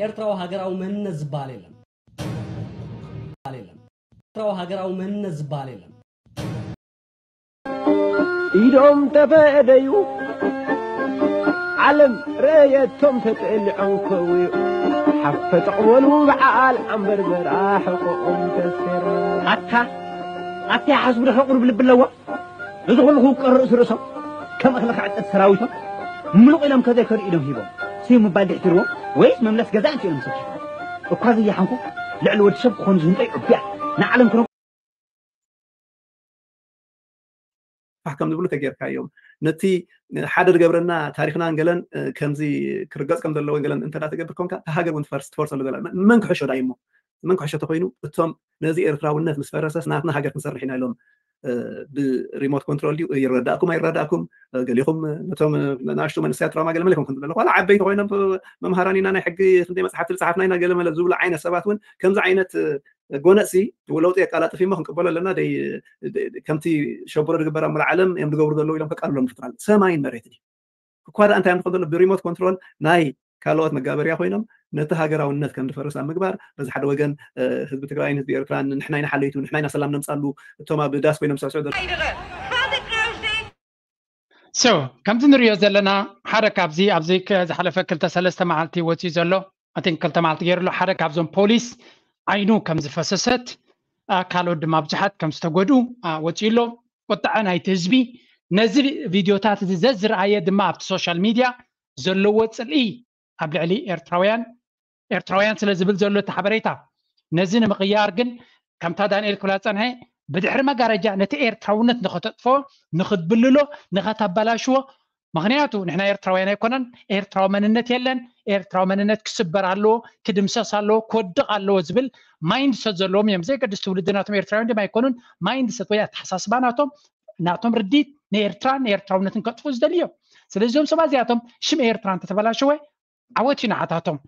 ኤርትራዊ ሃገራዊ መንነት ዝበሃል የለን። ኤርትራዊ ሃገራዊ መንነት ዝበሃል የለን። ኢዶም ተፈደዩ ዓለም ረየቶም ተጠሊዖም ከውዩ ሓፈ ጠቕበሉ በዓል ዓንበርበራ ሕቆኦም ተሰር ኣታ ኣታ ሓስቡ ዶ ሕቁር ብልቢ ኣለዎ እዚ ኩሉ ክውቀር ርእሲ ርእሶም ከም እኽሊ ክዕጠት ሰራዊቶም ምሉቕ ኢሎም ከዘይከዱ ኢዶም ሂቦም ስዩ ምባል ድሕትርዎም ወይስ መምለስ ገዛ እንቲኦም ሰኪፎም እኳ ዘያሓንኩ ልዕሊ ወዲ ሰብ ክኾኑ ዝህንጠይ ዕቡያ ንዓለም ክነ ፋሕ ከም ዝብሉ ተጌርካ እዮም ነቲ ሓደ ዝገብረና ታሪክናን ገለን ከምዚ ክርገፅ ከም ዘለዎ ገለን እንተ ትገብር ኮንካ እታ ሃገር እውን ትፈርስ ትፈርሰሉ ዘላ መን ክሕሾ ዳይ እሞ መን ክሕሾ ተኮይኑ እቶም ነዚ ኤርትራውነት ምስ ፈረሰስ ናትና ሃገር ክንሰርሕ ኢና ኢሎም ብሪሞት ኮንትሮል ድዩ ይረዳእኩም ኣይረዳእኩም ገሊኹም ነቶም ናሽቱ መንስያት ራማ ገለመለ ይኮንኩም ትብለ ዋላ ዓበይቲ ኮይኖም መምሃራን ኢና ናይ ሕጊ ክንደይ መፅሓፍቲ ዝፀሓፍና ኢና ገለመለ ዝብሉ ዓይነት ሰባት እውን ከምዚ ዓይነት ጎነፅሲ ለውጢ የቃላጥፍ እሞ ክንቅበሎ ኣለና ደይ ከምቲ ሸብሮ ዝግበር ኣብ ሙሉእ ዓለም እዮም ዝገብሩ ዘለዉ ኢሎም ከቃልሎም ፍጥራል ሰማይን መሬትን እዩ እኳ ደኣ እንታይ እዮም ዝኾን ዘሎ ብሪሞት ኮንትሮል ናይ ካልኦት መጋበርያ ኮይኖም ነቲ ሃገራውነት ከም ዝፈርስ ኣብ ምግባር በዚ ሓደ ወገን ህዝቢ ትግራይን ህዝቢ ኤርትራን ንሕና ኢና ሓለይቱ ንሕና ኢና ሰላም ነምፃሉ እቶም ኣብ ዳስ ኮይኖም ዝስዕስዑ ዘለዉ So ከምዚ ንሪኦ ዘለና ሓደ ካብዚ ኣብዚ ዝሓለፈ ክልተ ሰለስተ መዓልቲ ወፂኡ ዘሎ ኣን ክልተ መዓልቲ ገይሩ ኣሎ ሓደ ካብዞም ፖሊስ ዓይኑ ከም ዝፈሰሰት ካልኦት ድማ ብዙሓት ከም ዝተጎድኡ ወፂኡ ኣሎ ቁጥዐ ናይቲ ህዝቢ ነዚ ቪድዮታት እዚ ዘዝረኣየ ድማ ኣብቲ ሶሻል ሚድያ ዘለዎ ፅልኢ ኣብ ልዕሊ ኤርትራውያን ኤርትራውያን ስለ ዝብል ዘሎ እቲ ሓበሬታ ነዚ ንምቕያር ግን ከምታ ዳንኤል ክብላ ዝፀንሐ ብድሕሪ መጋረጃ ነቲ ኤርትራውነት ንኸተጥፎ ንኽትብልሎ ንኸተበላሽዎ ምኽንያቱ ንሕና ኤርትራውያን ኣይኮነን ኤርትራዊ መንነት የለን ኤርትራዊ መንነት ክስበር ኣለዎ ክድምሰስ ኣለዎ ክወድቕ ኣለዎ ዝብል ማይንድሰት ዘለዎም እዮም ዘየገድስ ትውልዲ ናቶም ኤርትራውያን ድማ ኣይኮኑን ማይንድሰት ወይ ኣተሓሳስባ ናቶም ናቶም ርዲት ንኤርትራ ንኤርትራውነትን ከጥፉ ዝደልዮም ስለዚ እዞም ሰባት እዚኣቶም ሽም ኤርትራ እንተተበላሸወ ዓወት እዩ ንዓታቶም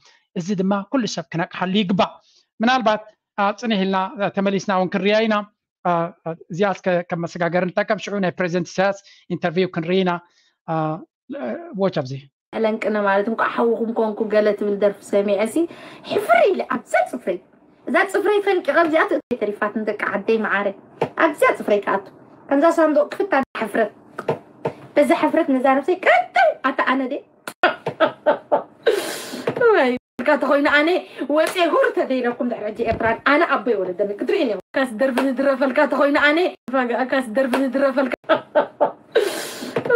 እዚ ድማ ኩሉ ሰብ ክነቅሓሉ ይግባእ ምናልባት ፅንሕ ኢልና ተመሊስና እውን ክንርያ ኢና እዚኣ እስከ ከም መሰጋገሪ ንጠቀም ሽዑ ናይ ፕሬዚደንት ኢሳያስ ኢንተርቪው ክንርኢ ኢና ዎች ኣብዚ ለንቅነ ማለት እንኳ ሓውኹም ኮንኩ ገለ ትብል ደርፊ ሰሚዐ ሲ ሕፍር ኢለ ኣብዛ ፅፍረይ እዛ ፅፍረይ ፈንቂቐ ኣብዚኣ ተሪፋት ንደቂ ዓደይ መዓረ ኣብዚኣ ፅፍረይ ከኣቱ ከምዛ ሳንዱቕ ክፍታ ሕፍረት በዛ ሕፍረት ነዛ ነብሰይ ቀጥው ኣታ ኣነ ደ ወይ ካ ተኾይኑ ኣነ ወፀ ሁር ተደይለኩም ድሕሪ ሕጂ ኤርትራን ኣነ ኣቦይ ወለደኒ ክትርኢ እኒኹም ካስ ደርፊ ንድረፈልካ ተኾይኑ ኣነ ፋጋእካስ ደርፊ ንድረፈልካ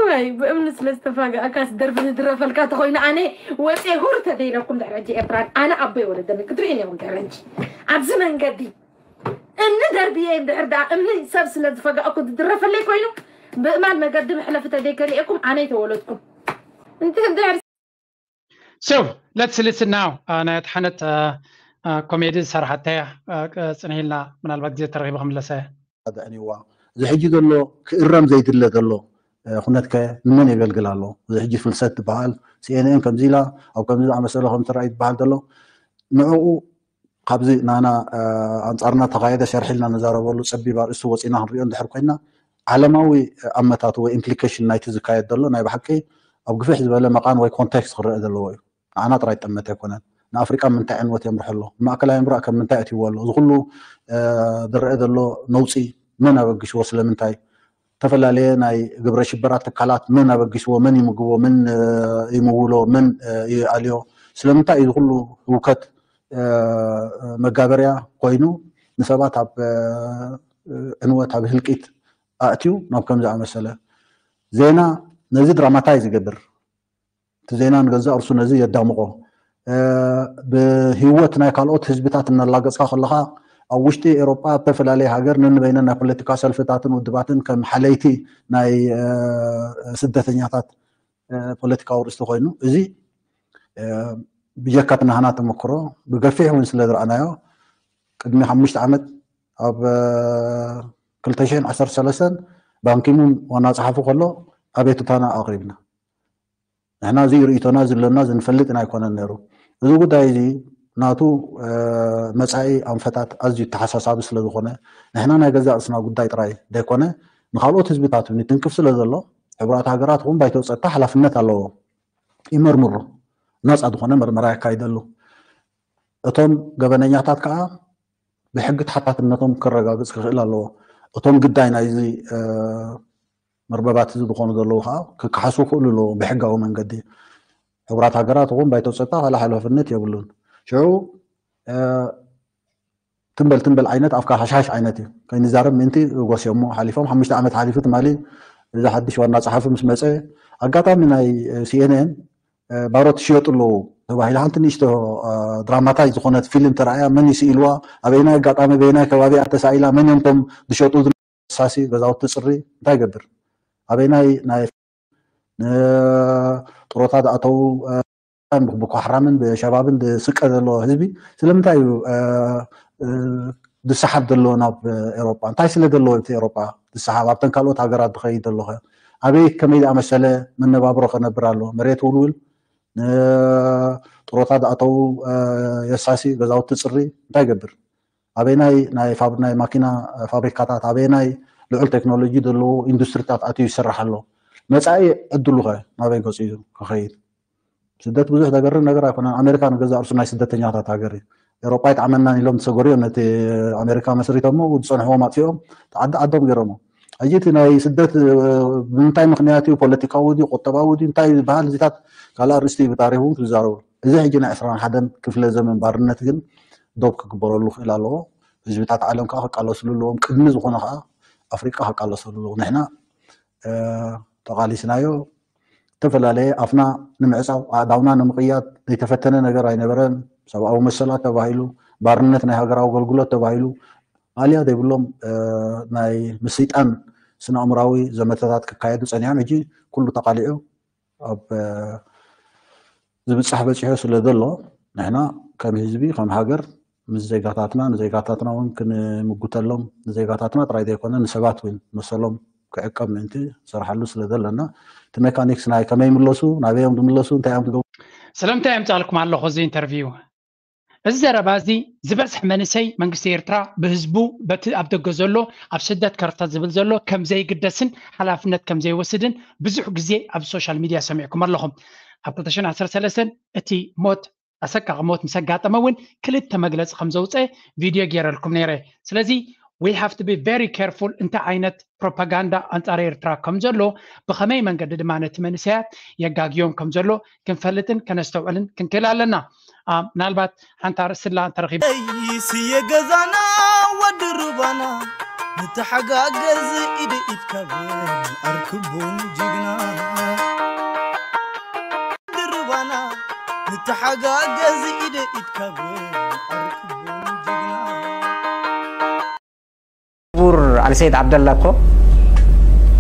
ወይ ብእምኒ ስለ ዝተፋጋእካስ ደርፊ ንድረፈልካ ተኾይኑ ኣነ ወፀ ሁር ተደይለኩም ድሕሪ ሕጂ ኤርትራን ኣነ ኣቦይ ወለደኒ ክትርኢ እኒኹም ድሕሪ ሕጂ ኣብዚ መንገዲ እምኒ ደርብየ እንድሕር ደኣ እምኒ ሰብ ስለ ዝፈጋእኩ ዝድረፈለይ ኮይኑ ብእማን መገዲ መሕለፊ ተደይከሪኤኩም ኣነ ይተወለድኩም እንድሕር So let's listen now. ናይ ኣድሓነት ኮሜዲ ዝሰራሓታ እያ። ፅንሂልና ምናልባት ግዜ ተረኺቡ ክምለሳ እያ። ኣድሕንዋ። እዚ ሕጂ ዘሎ ክእረም ዘይድለ ዘሎ ኩነትከ ንመን የገልግል ኣሎ? እዚ ሕጂ ፍልሰት ዝበሃል ሲኤንኤን ከምዚ ኢላ ኣብ ከምዚ ዝኣመሰለ ከም ትረኣይ ዝበሃል ዘሎ ንዕኡ ካብዚ ናና ኣንጻርና ተኻየደ ሸርሒ ኢልና ንዛረበሉ ጸቢብ ኣርእስቲ ወጺና ክንሪኦ እንድሕር ኮይና ዓለማዊ ኣመታቱ ወይ ኢምፕሊኬሽን ናይቲ ዝካየድ ዘሎ ናይ ብሓቂ ኣብ ግፍሕ ዝበለ መቓን ወይ ኮንቴክስት ክረአ ዘለዎ እዩ። ንዓና ጥራይ ጠመተ ኣይኮነን። ንኣፍሪቃ ምንታይ ዕንወት የምርሖ ኣሎ? ንማእከላይ ምብራቕ ከ ምንታይ ኣትይዎ ኣሎ? እዚ ኩሉ ዝረአ ዘሎ ነውጺ መን ኣበግሽዎ? ስለምንታይ? ዝተፈላለየ ናይ ግብረ ሽበራ ትካላት መን ኣበጊስዎ፣ መን ይምግቦ፣ መን ይምውሎ፣ መን ይኣልዮ፣ ስለምንታይ እዚ ኩሉ ህውከት መጋበርያ ኮይኑ ንሰባት ኣብ ዕንወት፣ ኣብ ህልቂት ኣእትዩ ናብ ከም ዝኣመሰለ ዜና ነዚ ድራማታይ ዝገብር፣ እቲ ዜና ንገዛእ ርሱ ነዚ የዳምቆ። ብህይወት ናይ ካልኦት ህዝብታት እናላገጽካ ከለኻ ኣብ ውሽጢ ኤሮጳ ኣብ ዝተፈላለየ ሃገር ነንበይነን ናይ ፖለቲካ ሰልፍታትን ውድባትን ከም ሓለይቲ ናይ ስደተኛታት ፖለቲካዊ ርእስቲ ኮይኑ፣ እዚ ብጀካ እቲ ናህና ተመክሮ ብገፊሕ እውን ስለ ዝረኣናዮ ቅድሚ ሓሙሽተ ዓመት ኣብ ክልተ ሽሕን ዓሰርተ ሰለስተን ባንኪሙን ዋና ጸሓፊ ከሎ ኣቤቱታና ኣቕሪብና። ንሕና እዚ ርእይቶና ዝለና ዝንፈልጥ ኣይኮነን ነይሩ። እዚ ጉዳይ እዚ ናቱ መጻኢ ኣንፈታት ኣዝዩ ተሓሳሳቢ ስለ ዝኾነ ንሕና ናይ ገዛእ ርእስና ጉዳይ ጥራይ ዘይኮነ ንኻልኦት ህዝብታት እውን ይትንክፍ ስለ ዘሎ ሕቡራት ሃገራት እውን ባይቶ ጸጥታ ሓላፍነት ኣለዎ። ይመርምሮ፣ ናጻ ዝኾነ መርመራ የካይደሉ። እቶም ገበነኛታት ከዓ ብሕጊ ተሓታትነቶም ክረጋግጽ ክኽእል ኣለዎ። እቶም ግዳይ ናይዚ መርበባት እዚ ዝኾኑ ዘለዉ ከዓ ክከሓሱ ክኽእሉ ኣለዎ ብሕጋዊ መንገዲ። ሕቡራት ሃገራት እውን ባይቶ ጸጥታ ካልእ ሓላፍነት የብሉን። ሽዑ ትንበል ትንበል ዓይነት ኣፍካ ሃሽሃሽ ዓይነት እዩ ከይንዛረብ ምእንቲ እጎስዮሞ ሓሊፎም ሓሙሽተ ዓመት ሓሊፉ ትማሊ እዚ ሓድሽ ዋና ጸሓፊ ምስ መጸ ኣጋጣሚ ናይ ሲኤንኤን ባሮት ይሽየጡ ኣለዉ ተባሂላ ሓንቲ ንእሽቶ ድራማታይ ዝኾነት ፊልም ተራእያ መን ይስኢልዋ ኣበይናይ ኣጋጣሚ በይናይ ከባቢ ተሳኢላ መን እዮም ቶም ዝሸጡ ሳሲ ገዛውቲ ፅሪ እንታይ ይገብር ኣበይናይ ናይ ንጥሮታ ዝኣተዉ ብኳሕራምን ብሸባብን ዝስቀ ዘሎ ህዝቢ ስለምንታይ እዩ ዝሰሓብ ዘሎ ናብ ኤሮጳ እንታይ ስለ ዘለዎ እቲ ኤሮጳ ዝሰሓብ ኣብተን ካልኦት ሃገራት ዝኸይድ ዘሎ ኣበይ ከመይ ዝኣመሰለ መነባብሮ ከነብር ኣሎ መሬት ውልውል ንጥሮታ ዝኣተዉ የሳሲ ገዛውቲ ፅሪ እንታይ ይገብር ኣበይናይ ናይ ማኪና ፋብሪካታት ኣበይናይ ልዑል ቴክኖሎጂ ዘለዎ ኢንዱስትሪታት ኣትዩ ይስራሕ ኣሎ መፃኢ ዕድሉ ኸ ናበይ ገፂ እዩ ክኸይድ ስደት ብዙሕ ዘገርም ነገር ኣይኮነን ኣሜሪካ ንገዛ እርሱ ናይ ስደተኛታት ሃገር እዩ ኤሮጳ ይጥዓመናን ኢሎም ዝሰገሩ እዮም ነቲ ኣሜሪካ መስሪቶሞ ዝፀንሕዎም ኣጥፊኦም ዓዲ ዓዶም ገይሮሞ ሕጂ እቲ ናይ ስደት ብምንታይ ምክንያት እዩ ፖለቲካዊ ድዩ ቁጠባዊ ድዩ እንታይ ዝበሃል እዚታት ካልእ ኣርእስቲ እዩ ብታሪክ እውን ክዛረቡ እዚ ሕጂ ናይ ዕስራን ሓደን ክፍለ ዘመን ባርነት ግን ዶብ ክግበረሉ ክእል ኣለዎ ህዝብታት ዓለም ከዓ ክቃለስሉ ኣለዎም ቅድሚ ዝኾነ ከዓ ኣፍሪቃ ክቃለሰሉ ኣለዎ ንሕና ተቃሊስናዮ ዝተፈላለየ ኣፍና ንምዕፃው ኣእዳውና ንምቕያድ ዘይተፈተነ ነገር ኣይነበረን ሰብኣዊ መሰላት ተባሂሉ ባርነት ናይ ሃገራዊ ኣገልግሎት ተባሂሉ ማልያ ዘይብሎም ናይ ምስይጣን ስነ ኣእምራዊ ዘመተታት ክካየዱ ፀኒሖም ሕጂ ኩሉ ተቃሊዑ ኣብ ዝብፃሕ በፂሑ ስለ ዘሎ ንሕና ከም ህዝቢ ከም ሃገር ምስ ዜጋታትና ንዜጋታትና እውን ክንምጉተሎም ንዜጋታትና ጥራይ ዘይኮነ ንሰባት እውን መሰሎም ክዕቀብ ምእንቲ ንሰርሓሉ ስለ ዘለና እቲ ሜካኒክስ ናይ ከመይ ይምለሱ ናበይ እዮም ዝምለሱ እንታይ እዮም ዝገብሩ ስለምንታይ የምፃልኩም ኣለኹ እዚ ኢንተርቪው እዚ ዘረባ እዚ ዝበዝሕ መንእሰይ መንግስቲ ኤርትራ ብህዝቡ በቲ ኣብ ደገ ዘሎ ኣብ ስደት ከርተት ዝብል ዘሎ ከም ዘይግደስን ሓላፍነት ከም ዘይወስድን ብዙሕ ግዜ ኣብ ሶሻል ሚድያ ሰሚዕኩም ኣለኹም ኣብ ክልተ ሽሕን ዓሰርተ ሰለስተን እቲ ሞት ኣሰቃቂ ሞት ምስ ኣጋጠመ እውን ክልተ መግለፂ ከም ዘውፀ ቪድዮ ገይረልኩም ነይረ ስለዚ we have to be very careful እንታይ ዓይነት ፕሮፓጋንዳ ኣንፃር ኤርትራ ከም ዘሎ ብኸመይ መንገዲ ድማ ነቲ መንእሰያት የጋግዮም ከም ዘሎ ክንፈልጥን ከነስተውዕልን ክንክእል ኣለና ምናልባት ሓንቲ ኣርእስላ እንተረኺቡ ስየ ገዛና ወዲ ሩባና ንተሓጋገዝ ኢደ ኢድካብን ኣርክቡን ጅግና ወዲ ሩባና ንተሓጋገዝ ኢደ ኢድካብን ኣርክቡን ጅግና ክቡር ዓሊሰይድ ዓብደላ እኮ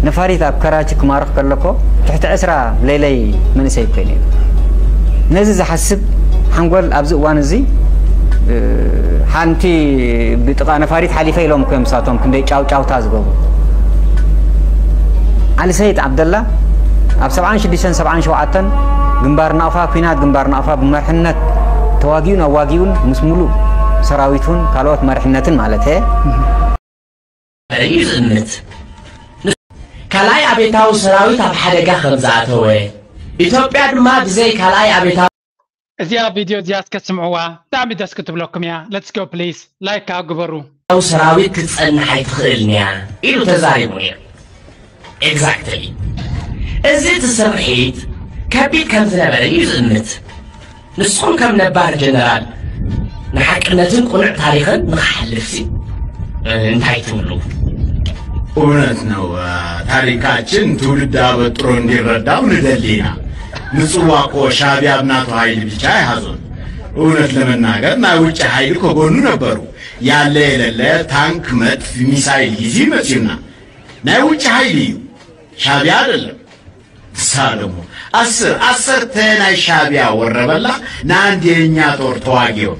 ነፋሪት ኣብ ከራቺ ክማርኽ ከሎ እኮ ትሕቲ ዕስራ ሌለይ መንእሰይ እኮ ነይሩ። ነዚ ዝሓስብ ሓንጎል ኣብዚ እዋን እዚ ሓንቲ ብጥቓ ነፋሪት ሓሊፈ ኢሎም እኮ እዮም ንሳቶም ክንደይ ጫውጫውታ ዝገብሩ። ዓሊሰይድ ዓብደላ ኣብ ሰብዓን ሽዱሽተን ሰብዓን ሸውዓተን ግንባር ናቕፋ ኲናት ግንባር ናቕፋ ብመርሕነት ተዋጊኡን ኣዋጊኡን ምስ ሙሉእ ሰራዊቱን ካልኦት መርሕነትን ማለት እየ። እዩ ዝእምት። ካልኣይ ኣቤታዊ ሰራዊት ኣብ ሓደጋ ከም ዝኣተወ፣ ኢትዮጵያ ድማ ብዘይ ካልኣይ ኣቤታዊ። እዚኣ ቪድዮ እዚኣ እስከ ስምዕዋ፣ ብጣዕሚ ደስ ክትብለኩም እያ። Let's go please like ከዓ ግበሩ። ሰራዊት ክትጸንሕ ኣይትኽእልን እያ ኢሉ ተዛሪቡ ነይሩ። Exactly። እዚ እቲ ስርሒት ከቢድ ከም ዝነበረ እዩ ዝእምት። ንስኹም ከም ነባር ጀነራል ንሓቅነትን ቅኑዕ ታሪኽን ንኽሓልፍሲ እንታይ ትብሉ? እውነት ነው። ታሪካችን ትውልድ አበጥሮ እንዲረዳው ንደሊና። ምጽዋ እኮ ሻቢያ ብናቱ ኃይል ብቻ ኣይሃዞን። እውነት ለመናገር ናይ ውጭ ኃይል ከጎኑ ነበሩ። ያለ የለለ ታንክ፣ መጥፍ፣ ሚሳይል ይዚ መጺኡና። ናይ ውጭ ኃይል እዩ፣ ሻቢያ አይደለም። ሳለሞ አስር አሰርተ ናይ ሻቢያ ወረበላ ንአንድ የእኛ ጦር ተዋጊዮ።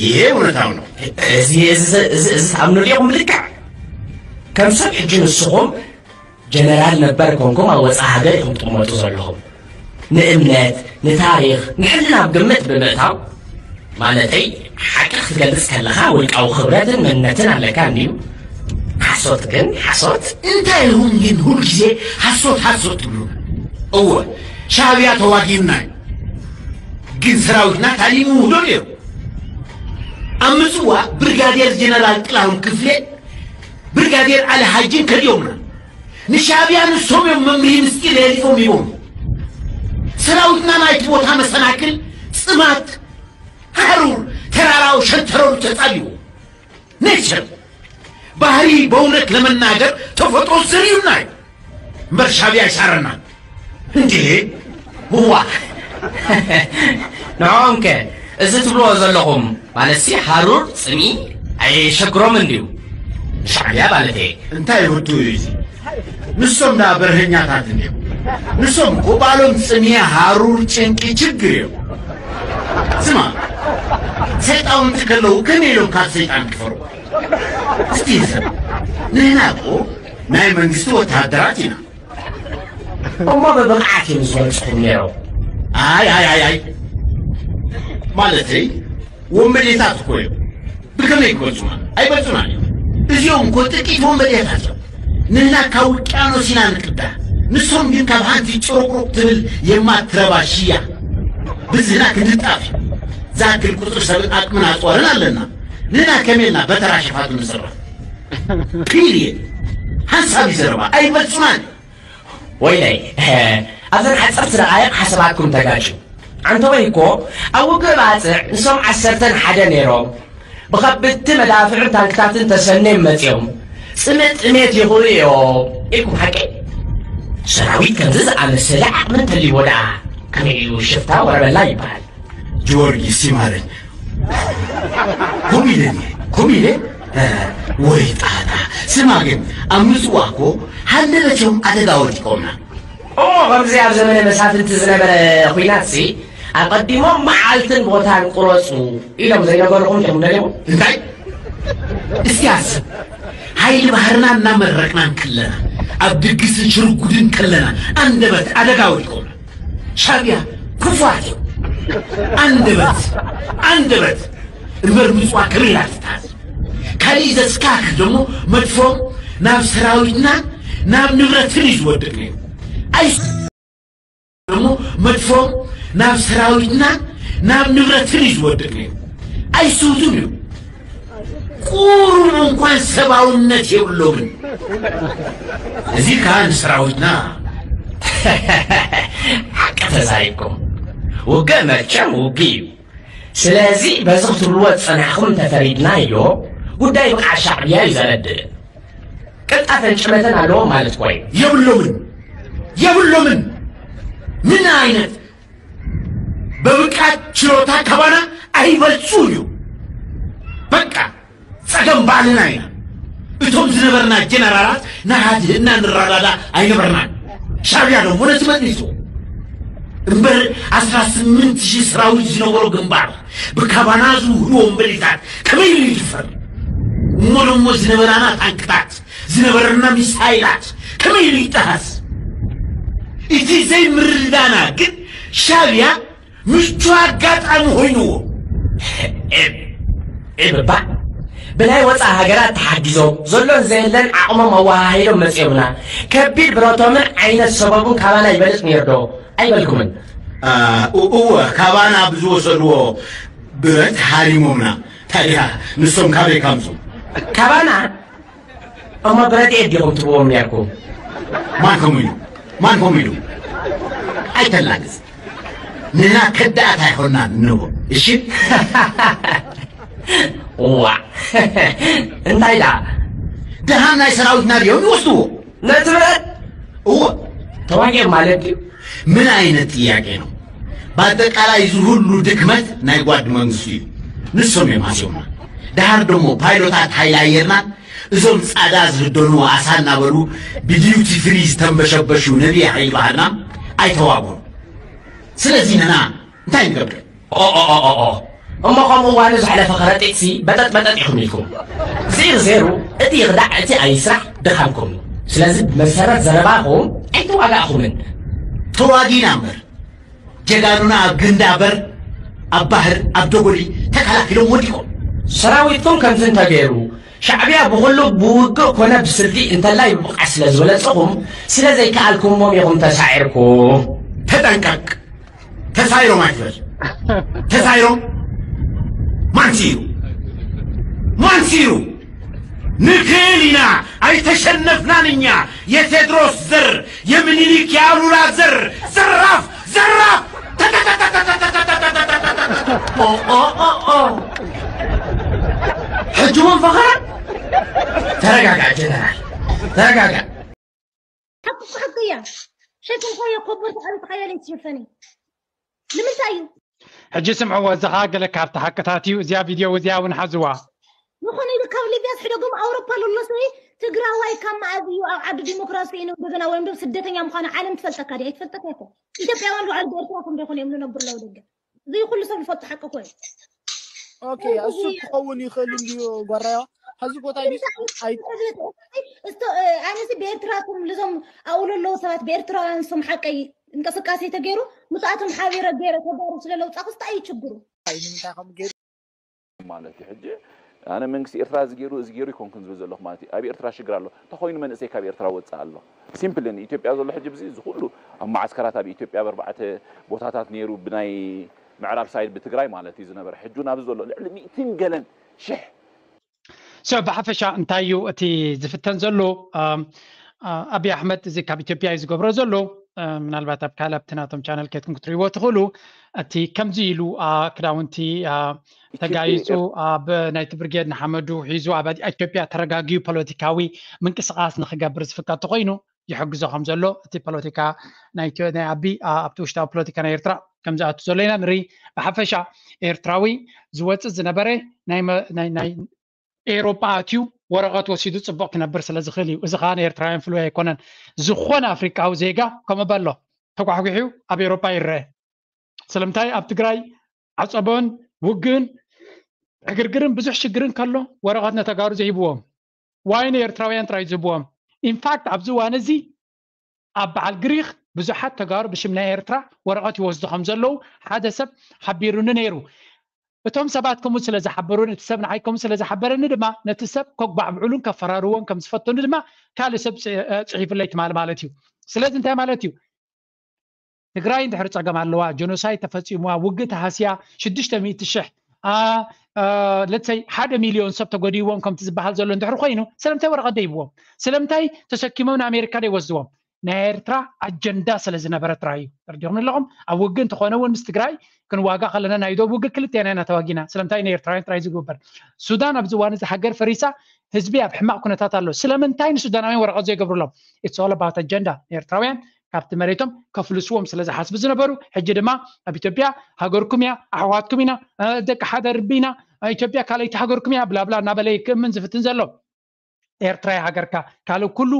ይሄ እውነታው ነው። እዚ እዚ እዚ እዚ ትኣምኑ ዲኹም? ልክዕ ከም ሰብ ሕጂ ንስኹም ጀነራል ነበር ኮንኩም ኣብ ወፃ ሃገር ኢኹም ትቕመጡ ዘለኹም። ንእምነት፣ ንታሪኽ፣ ንሕልና ኣብ ግምት ብምእታው፣ ማለተይ ሓቂ ክትገልጽ ከለኻ ውልቃዊ ክብረትን መንነትን ኣለካ እንድዩ። ሓሶት ግን ሓሶት። እንታይ ኢኹም ግን ሁል ግዜ ሓሶት ሓሶት ትብሉ? እወ ሻዕብያ ተዋጊኡና እዩ፣ ግን ሰራዊትና ታሊሙ ውህዶ ነይሩ። ኣብ ምጽዋ ብርጋዴር ጀነራል ጥላሁን ክፍሌ፣ ብርጋዴር ዓሊ ሓጂን ከዲኦምና። ንሻዕብያ ንሶም እዮም መምርሂ ምስጢር የሊፎም ሂቦም። ሰራዊትና ናይቲ ቦታ መሰናክል፣ ጽማት፣ ሃሩር፣ ተራራው ሸንተረሩ ተጻቢዎ። ኔቸር ባህሪ በእውነት ለመናገር ተፈጥሮ ዘሪዩና እዩ። እምበር ሻዕብያ ይሻረና እንዴ? ዋ ንዕኦም ከ እዚ ትብልዎ ዘለኹም ማለትሲ ሃሩር ጽምኢ ኣየሸግሮም እንድዩ? ሻዕብያ ማለት እየ። እንታይ ውዱ እዩ እዚ? ንሶም ደኣ በርሀኛታት እንድዮም። ንሶም እኮ ባሎም ጽምኢ፣ ሃሩር፣ ጭንቂ፣ ችግር እዮም። ስማ፣ ሰይጣውንቲ ከለዉ ከመይ ኢሎም ካብ ሰይጣን ክፈርሁ? እስቲ ሕሰብ። ንሕና እኮ ናይ መንግስቲ ወተሃደራት ኢና። እሞ ብብቕዓት እዮም ዝበልጽኹም ነይሮም። ኣይ ኣይ ኣይ ኣይ ማለተይ ወንበዴታት እኮ እዮም። ብከመይ ክበልጹና? ኣይበልጹናን እዮም። እዚኦም እኮ ጥቂት ወንበዴታት እዮም። ንሕና ካብ ውቅያኖስ ኢና ንቅዳሕ፣ ንሶም ግን ካብ ሓንቲ ጭሩቅሩቅ ትብል የማትረባ ሽያ ብዝህና ክንድጣፍ እዩ። ዝኣክል ቁጽሪ ሰብን ኣቅምን ኣጽዋርን ኣለና። ንሕና ከመይ ኢልና በተራ ሸፋቱ ንስራሕ? ፒሪየድ። ሓንሳብ እዩ ዘረባ። ኣይበልጹናን እዮም። ወይለይ ኣብዘን ሓፀርቲ ደቓይቕ ሓሳባትኩም ተጋጩ። ዓንተወይ እኮ ኣብ ውግእ ባፅዕ ንሶም ዓሰርተን ሓደ ነይሮም። ብኸብድቲ መዳፍዕን ታንክታትን ተሰንዮም መፂኦም። ፅምእ ጥሜት ይኽእሉ እዮም ኢልኩም ሓቀይ? ሰራዊት ከምዚ ዝኣመሰለ ዓቕሚ እንተልይዎ ደኣ ከመይ ኢሉ ሽፍታ ወረበላ ይበሃል? ጊዮርጊስ ይማረኝ። ኮሚሌ ኮሚሌ ወይ ጣጣ። ስማ ግን ኣብ ምጽዋ እኮ ሃንደበቶም ኣደጋ ወዲቆምና። እሞ ከምዚ ኣብ ዘመነ መሳፍንቲ ዝነበረ ኹናትሲ ኣቐዲሞም መዓልትን ቦታን ቁረጹ ኢሎም ዘይነገርኹም ዲኹም ደሊኹም? እንታይ? እስቲ ኣስብ። ሓይሊ ባህርና እናመረቅና እንከለና፣ ኣብ ድግስን ሽርጉድን ከለና ኣንደበት ኣደጋ ወዲቆምና። ሻዕብያ ክፉኣት እዮም። ኣንደበት ኣንደበት እምበር ምጽዋ ከመይ ኢላ ትተሓዝ? ካሊእ ዘስካክ ደሞ መድፎም ናብ ሰራዊትና ናብ ንብረትን እዩ ዝወድቅ ነይሩ። ኣይ ደሞ መድፎም ናብ ሰራዊትና ናብ ንብረትን እዩ ዝወድቅ ነይሩ። ኣይስውቱን እዩ። ቁሩብ እንኳን ሰብኣውነት የብሎምን። እዚ ከዓ ንሰራዊትና ሓቂ ተዛሪብኩም። ውግእ መቸም ውግእ እዩ። ስለዚ በዚ ክትብልዎ ዝጸናሕኩም እንተፈሪድናዮ ጉዳይ ብቕዓት ሻዕብያ እዩ ዘረድእ። ቅልጣፈን ጭመተን ኣለዎም ማለት እኮ እዩ። የብሎምን የብሎምን። ምን ዓይነት በብቃት ችሎታ ካባና ኣይበልጹ እዩ። በቃ ጸገም ባልና ኢና። እቶም ዝነበርና ጀነራላት ንሓድህና ንረዳዳ ኣይነበርናን። ሻዕብያ ደሞ ነቲ መሊሱ እምበር ኣስራ ስምንት ሽሕ ሰራዊት ዝነበሮ ግንባር ብካባና ዝውህሉ ወንበዴታት ከመይ ኢሉ ይድፈር? እሞ ደሞ ዝነበራና ታንክታት ዝነበረና ሚሳይላት ከመይ ኢሉ ይጠሃስ? እቲ ዘይምርዳና ግን ሻዕብያ ምቹ ኣጋጣሚ ኮይንዎ። ኤብ ኤብ እባ ብናይ ወፃእ ሃገራት ተሓጊዞም ዘሎን ዘየለን ዓቕሞም ኣወሃሂዶም መፂኦምና። ከቢድ ብረቶምን ዓይነት ሰበቡን ካባና ይበልፅ ነይሩ ዶ ኣይበልኩምን? እወ ካባና ብዝወሰድዎ ብረት ሃሪሞምና። ታዲያ ንሶም ካበይ ካምፁ? ካባና እሞ ብረት የት ዲኹም ትብዎም ነርኩም? ማን ከምኡ ኢሉ? ማን ከምኡ ኢሉ? ኣይተላግጽ። ንሕና ከዳኣት ኣይኮናን ንብሎ። እሺ? ዋ እንታይ ደኣ? ደሃን ናይ ሰራዊትና ድዮም ይወስድዎ? ነቲ ብረት እዎ። ተዋጊኦም ማለት ድዩ? ምን አይነት ጥያቄ ነው? በአጠቃላይ እዚ ሁሉ ድክመት ናይ ጓድ መንግስቱ እዩ። ንሶም እዮም ኣስዮምና። ደሃር ደሞ ፓይሎታት ሓይሊ ኣየርናን እዞም ጻዳ ዝህደኑ ኣሳ እናበሉ ብዲዩቲ ፍሪ ዝተንበሸበሹ ነቢይ ሓይሊ ባህልና ኣይተዋጉን። ስለዚ ንሕና እንታይ ንገብር? ኦኦኦኦኦ እሞ ከምኡ እዋኑ ዝሕለፈ ከረጢትሲ በጠጥ በጠጥ ኢኹም ኢልኩም። ዜሩ ዜሩ እቲ ይኽዳዕ እቲ ኣይስራሕ ድኻምኩም እዩ። ስለዚ ብመሰረት ዘረባኹም ኣይተዋጋእኹምን። ተዋጊና እምበር ጀጋኑና ኣብ ግንዳ በር ኣብ ባህር ኣብ ደጎሊ ተከላኪሎም ወዲቆም። ሰራዊትኩም ከምዚ እንተገይሩ ሻዕብያ ብኹሉ ብውግእ ኮነ ብስልቲ እንተላይ ብብቕዓት ስለ ዝበለጸኹም ስለ ዘይከኣልኩሞም ኢኹም ተሳዒርኩም። ተጠንቀቅ። ተሳይሮም ኣይትበል። ተሳይሮም ማን ሲሩ? ማን ሲሩ? ንክእል ኢና፣ ኣይተሸነፍናን እኛ። የቴድሮስ ዘር፣ የምኒልክ የአሉላ ዘር። ዘራፍ ዘራፍ። ሕጂ እውን ፈኸራ። ተረጋጋ ጀነራል፣ ተረጋጋ። ሓቂ ሓቂ እያ። ሸይኮንካዮ ኮቦርታ ዓሊትካዮ ለይትሽፈኒ ንምንታይ እዩ? ሕጂ ስምዕዎ፣ እዚ ኸኣ ገለ ካብቲ ሓቅታት እዩ። እዚኣ ቪድዮ እዚኣ እውን ሓዝዋ። ዝኾነ ኢሉ ካብ ሊብያስ ሕደጎም ኣውሮፓ ለሎ ሰብ ትግራዋይ ካብ መኣዝ እዩ ኣብ ዓዲ ዲሞክራሲ ኢኖ እንደገና ወይም ደም ስደተኛ ምዃኑ ዓለም ትፈልጠካ ድያ? ኣይትፈልጠካ ይኮ ኢትዮጵያውያን ልዓል ብኤርትራ ከም ደይኮነ እዮም ልነብር ለው ደገ እዚ ኩሉ ሰብ ዝፈልጦ ሓቂ እኮ እዩ። ኦኬ እሱ ክኸውን ይኽእል እንድዩ ጓራያ። ሕዚ ቦታ ኣነዚ ብኤርትራ ቶም ልዞም ኣብኡ ለለዉ ሰባት ብኤርትራውያን ሶም ሓቀይ እንቅስቃሴ ተገይሩ ምስኣቶም ሓቢረ ገይረ ተጋሩ ስለለውፃ ክስታ እዩ ችግሩ። ንምንታይ ከም ገይሩ ማለት እዩ። ሕጂ ኣነ መንግስቲ ኤርትራ እዚ ገይሩ እዚ ገይሩ ይኮንኩን ዝብል ዘለኹ ማለት እዩ። ኣብ ኤርትራ ሽግር ኣሎ። እንተኾይኑ መንእሰይ ካብ ኤርትራ ወፅእ ኣሎ። ሲምፕል ን ኢትዮጵያ ዘሎ ሕጂ ብዚ እዚ ኩሉ ኣብ ማዓስከራት ኣብ ኢትዮጵያ ኣብ ኣርባዕተ ቦታታት ነይሩ ብናይ ምዕራብ ሳይድ ብትግራይ ማለት እዩ ዝነበረ። ሕጂ እውን ኣብዚ ዘሎ ልዕሊ ሚእትን ገለን ሽሕ So ብሓፈሻ እንታይ እዩ እቲ ዝፍተን ዘሎ? ኣብይ ኣሕመድ እዚ ካብ ኢትዮጵያ እዩ ዝገብሮ ዘሎ። ምናልባት ኣብ ካልእ ኣብቲ ናቶም ቻነል ከይትኩም ክትሪእዎ ትኽእሉ። እቲ ከምዚ ኢሉ ክዳውንቲ ተጋይፁ ኣብ ናይቲ ብርጌድ ንሓመዱ ሒዙ ኣብ ኢትዮጵያ ተረጋጊዩ ፖለቲካዊ ምንቅስቃስ ንክገብር ዝፍቀድ ተኮይኑ ይሕግዞ ከም ዘሎ እቲ ፖለቲካ ናይ ኣቢ ኣብቲ ውሽጣዊ ፖለቲካ ናይ ኤርትራ ከም ዝኣቱ ዘሎ ኢና ንርኢ። ብሓፈሻ ኤርትራዊ ዝወፅእ ዝነበረ ናይ ኤሮጳ ኣትዩ ወረቐት ወሲዱ ጽቡቕ ክነብር ስለ ዝኽእል እዩ። እዚ ኸኣ ንኤርትራውያን ፍሉይ ኣይኮነን። ዝኾነ ኣፍሪቃዊ ዜጋ ከምኡ በሎ ተጓሕጒሑ ኣብ ኤሮጳ ይረአ። ስለምንታይ ኣብ ትግራይ ዓጸቦን ውግእን ዕግርግርን ብዙሕ ሽግርን ከሎ ወረቐት ነተጋሩ ዘይህብዎም? ዋይ ንኤርትራውያን ጥራይ ዝህብዎም? ኢንፋክት ኣብዚ እዋን እዚ ኣብ በዓል ግሪኽ ብዙሓት ተጋሩ ብሽም ናይ ኤርትራ ወረቐት ይወስዱ ከም ዘለዉ ሓደ ሰብ ሓቢሩኒ ነይሩ። እቶም ሰባት ከምኡ ስለ ዝሓበሩን እቲ ሰብ ንዓይ ከምኡ ስለ ዝሓበረኒ ድማ ነቲ ሰብ ከጓዕብዑሉን ከፈራርዎን ከም ዝፈተኑ ድማ ካልእ ሰብ ፅሒፍለይ ትማል ማለት እዩ። ስለዚ እንታይ ማለት እዩ? ትግራይ እንድሕር ፀገም ኣለዋ፣ ጀኖሳይድ ተፈፂሙዋ፣ ውግእ ተሃስያ፣ ሽዱሽተ ሚእቲ ሽሕ ለትሰይ ሓደ ሚልዮን ሰብ ተጎዲዎም ከምቲ ዝበሃል ዘሎ እንድሕር ኮይኑ ስለምንታይ ወረቐት ደይብዎም? ስለምንታይ ተሰኪሞም ንኣሜሪካ ደይወስድዎም? ናይ ኤርትራ ኣጀንዳ ስለ ዝነበረ ጥራይ እዩ። ተረዲኹም ኣለኹም? ኣብ ውግእ እንተኾነ እውን ምስ ትግራይ ክንዋጋ ከለና ናይ ዶብ ውግእ ክልቴና ኢና ተዋጊና። ስለምንታይ ንኤርትራውያን ጥራይ ዝግበር? ሱዳን ኣብዚ እዋን እዚ ሃገር ፈሪሳ ህዝቢ ኣብ ሕማቕ ኩነታት ኣሎ። ስለምንታይ ንሱዳናውያን ወረቐት ዘይገብሩሎም? It's all about ኣጀንዳ። ኤርትራውያን ካብቲ መሬቶም ከፍልስዎም ስለ ዝሓስቡ ዝነበሩ ሕጂ ድማ ኣብ ኢትዮጵያ ሃገርኩም እያ፣ ኣሕዋትኩም ኢና፣ ደቂ ሓደ ርቢ ኢና፣ ኢትዮጵያ ካልኣይቲ ሃገርኩም እያ ብላብላ እናበለ ክእምን ዝፍትን ዘሎ። ኤርትራ እያ ሃገርካ፣ ካልእ ኩሉ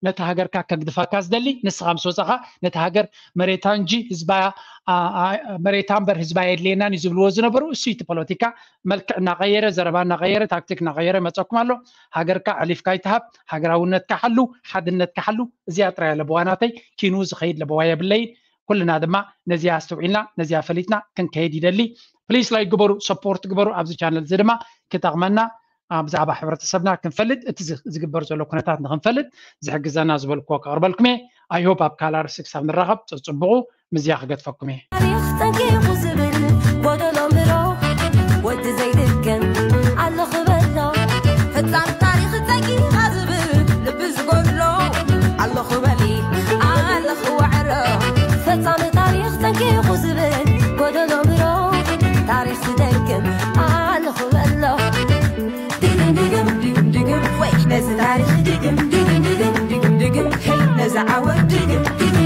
ነታ ሃገርካ ከግድፈካ ዝደሊ ንስኻ ምስ ወጻኻ ነታ ሃገር መሬታ እንጂ ህዝባ መሬታ እምበር ህዝባ የድልየናን እዩ ዝብልዎ ዝነበሩ። እሱ እቲ ፖለቲካ መልክዕ እናቐየረ ዘረባ እናቐየረ ታክቲክ እናቐየረ መጸኩም ኣሎ። ሃገርካ ኣሕሊፍካ ኣይትሃብ፣ ሃገራውነትካ ሓሉ፣ ሓድነትካ ሓሉ። እዚኣ ጥራይ ለበዋ ናተይ። ኪኑ ዝኸይድ ለበዋ የብለይን። ኩልና ድማ ነዚኣ ኣስተውዒልና ነዚኣ ፈሊጥና ክንከይድ ይደሊ። ፕሊስ ላይክ ግበሩ፣ ሰፖርት ግበሩ። ኣብዚ ቻነል እዚ ድማ ክጠቕመና ብዛዕባ ሕብረተሰብና ክንፈልጥ እቲ ዝግበር ዘሎ ኩነታት ንክንፈልጥ ዝሕግዘና ዝበልክዎ ከቕርበልኩም እየ። I hope ኣብ ካልእ ኣርእስቲ ክሳብ ንራኸብ ጽጽብቑ። ምስዚኣ ክገድፈኩም እየ። ታሪኽ ጸጊቡ ዝብል ጎደሎ ምሮ ወዲ ዘይድገም ኣለኹ በሎ። ፈጻሚ ታሪኽ ጸጊባ ዝብል ልቢ ዝጎድሎ ኣለኹ በሎ። ተዓወት ድግም ጊዜ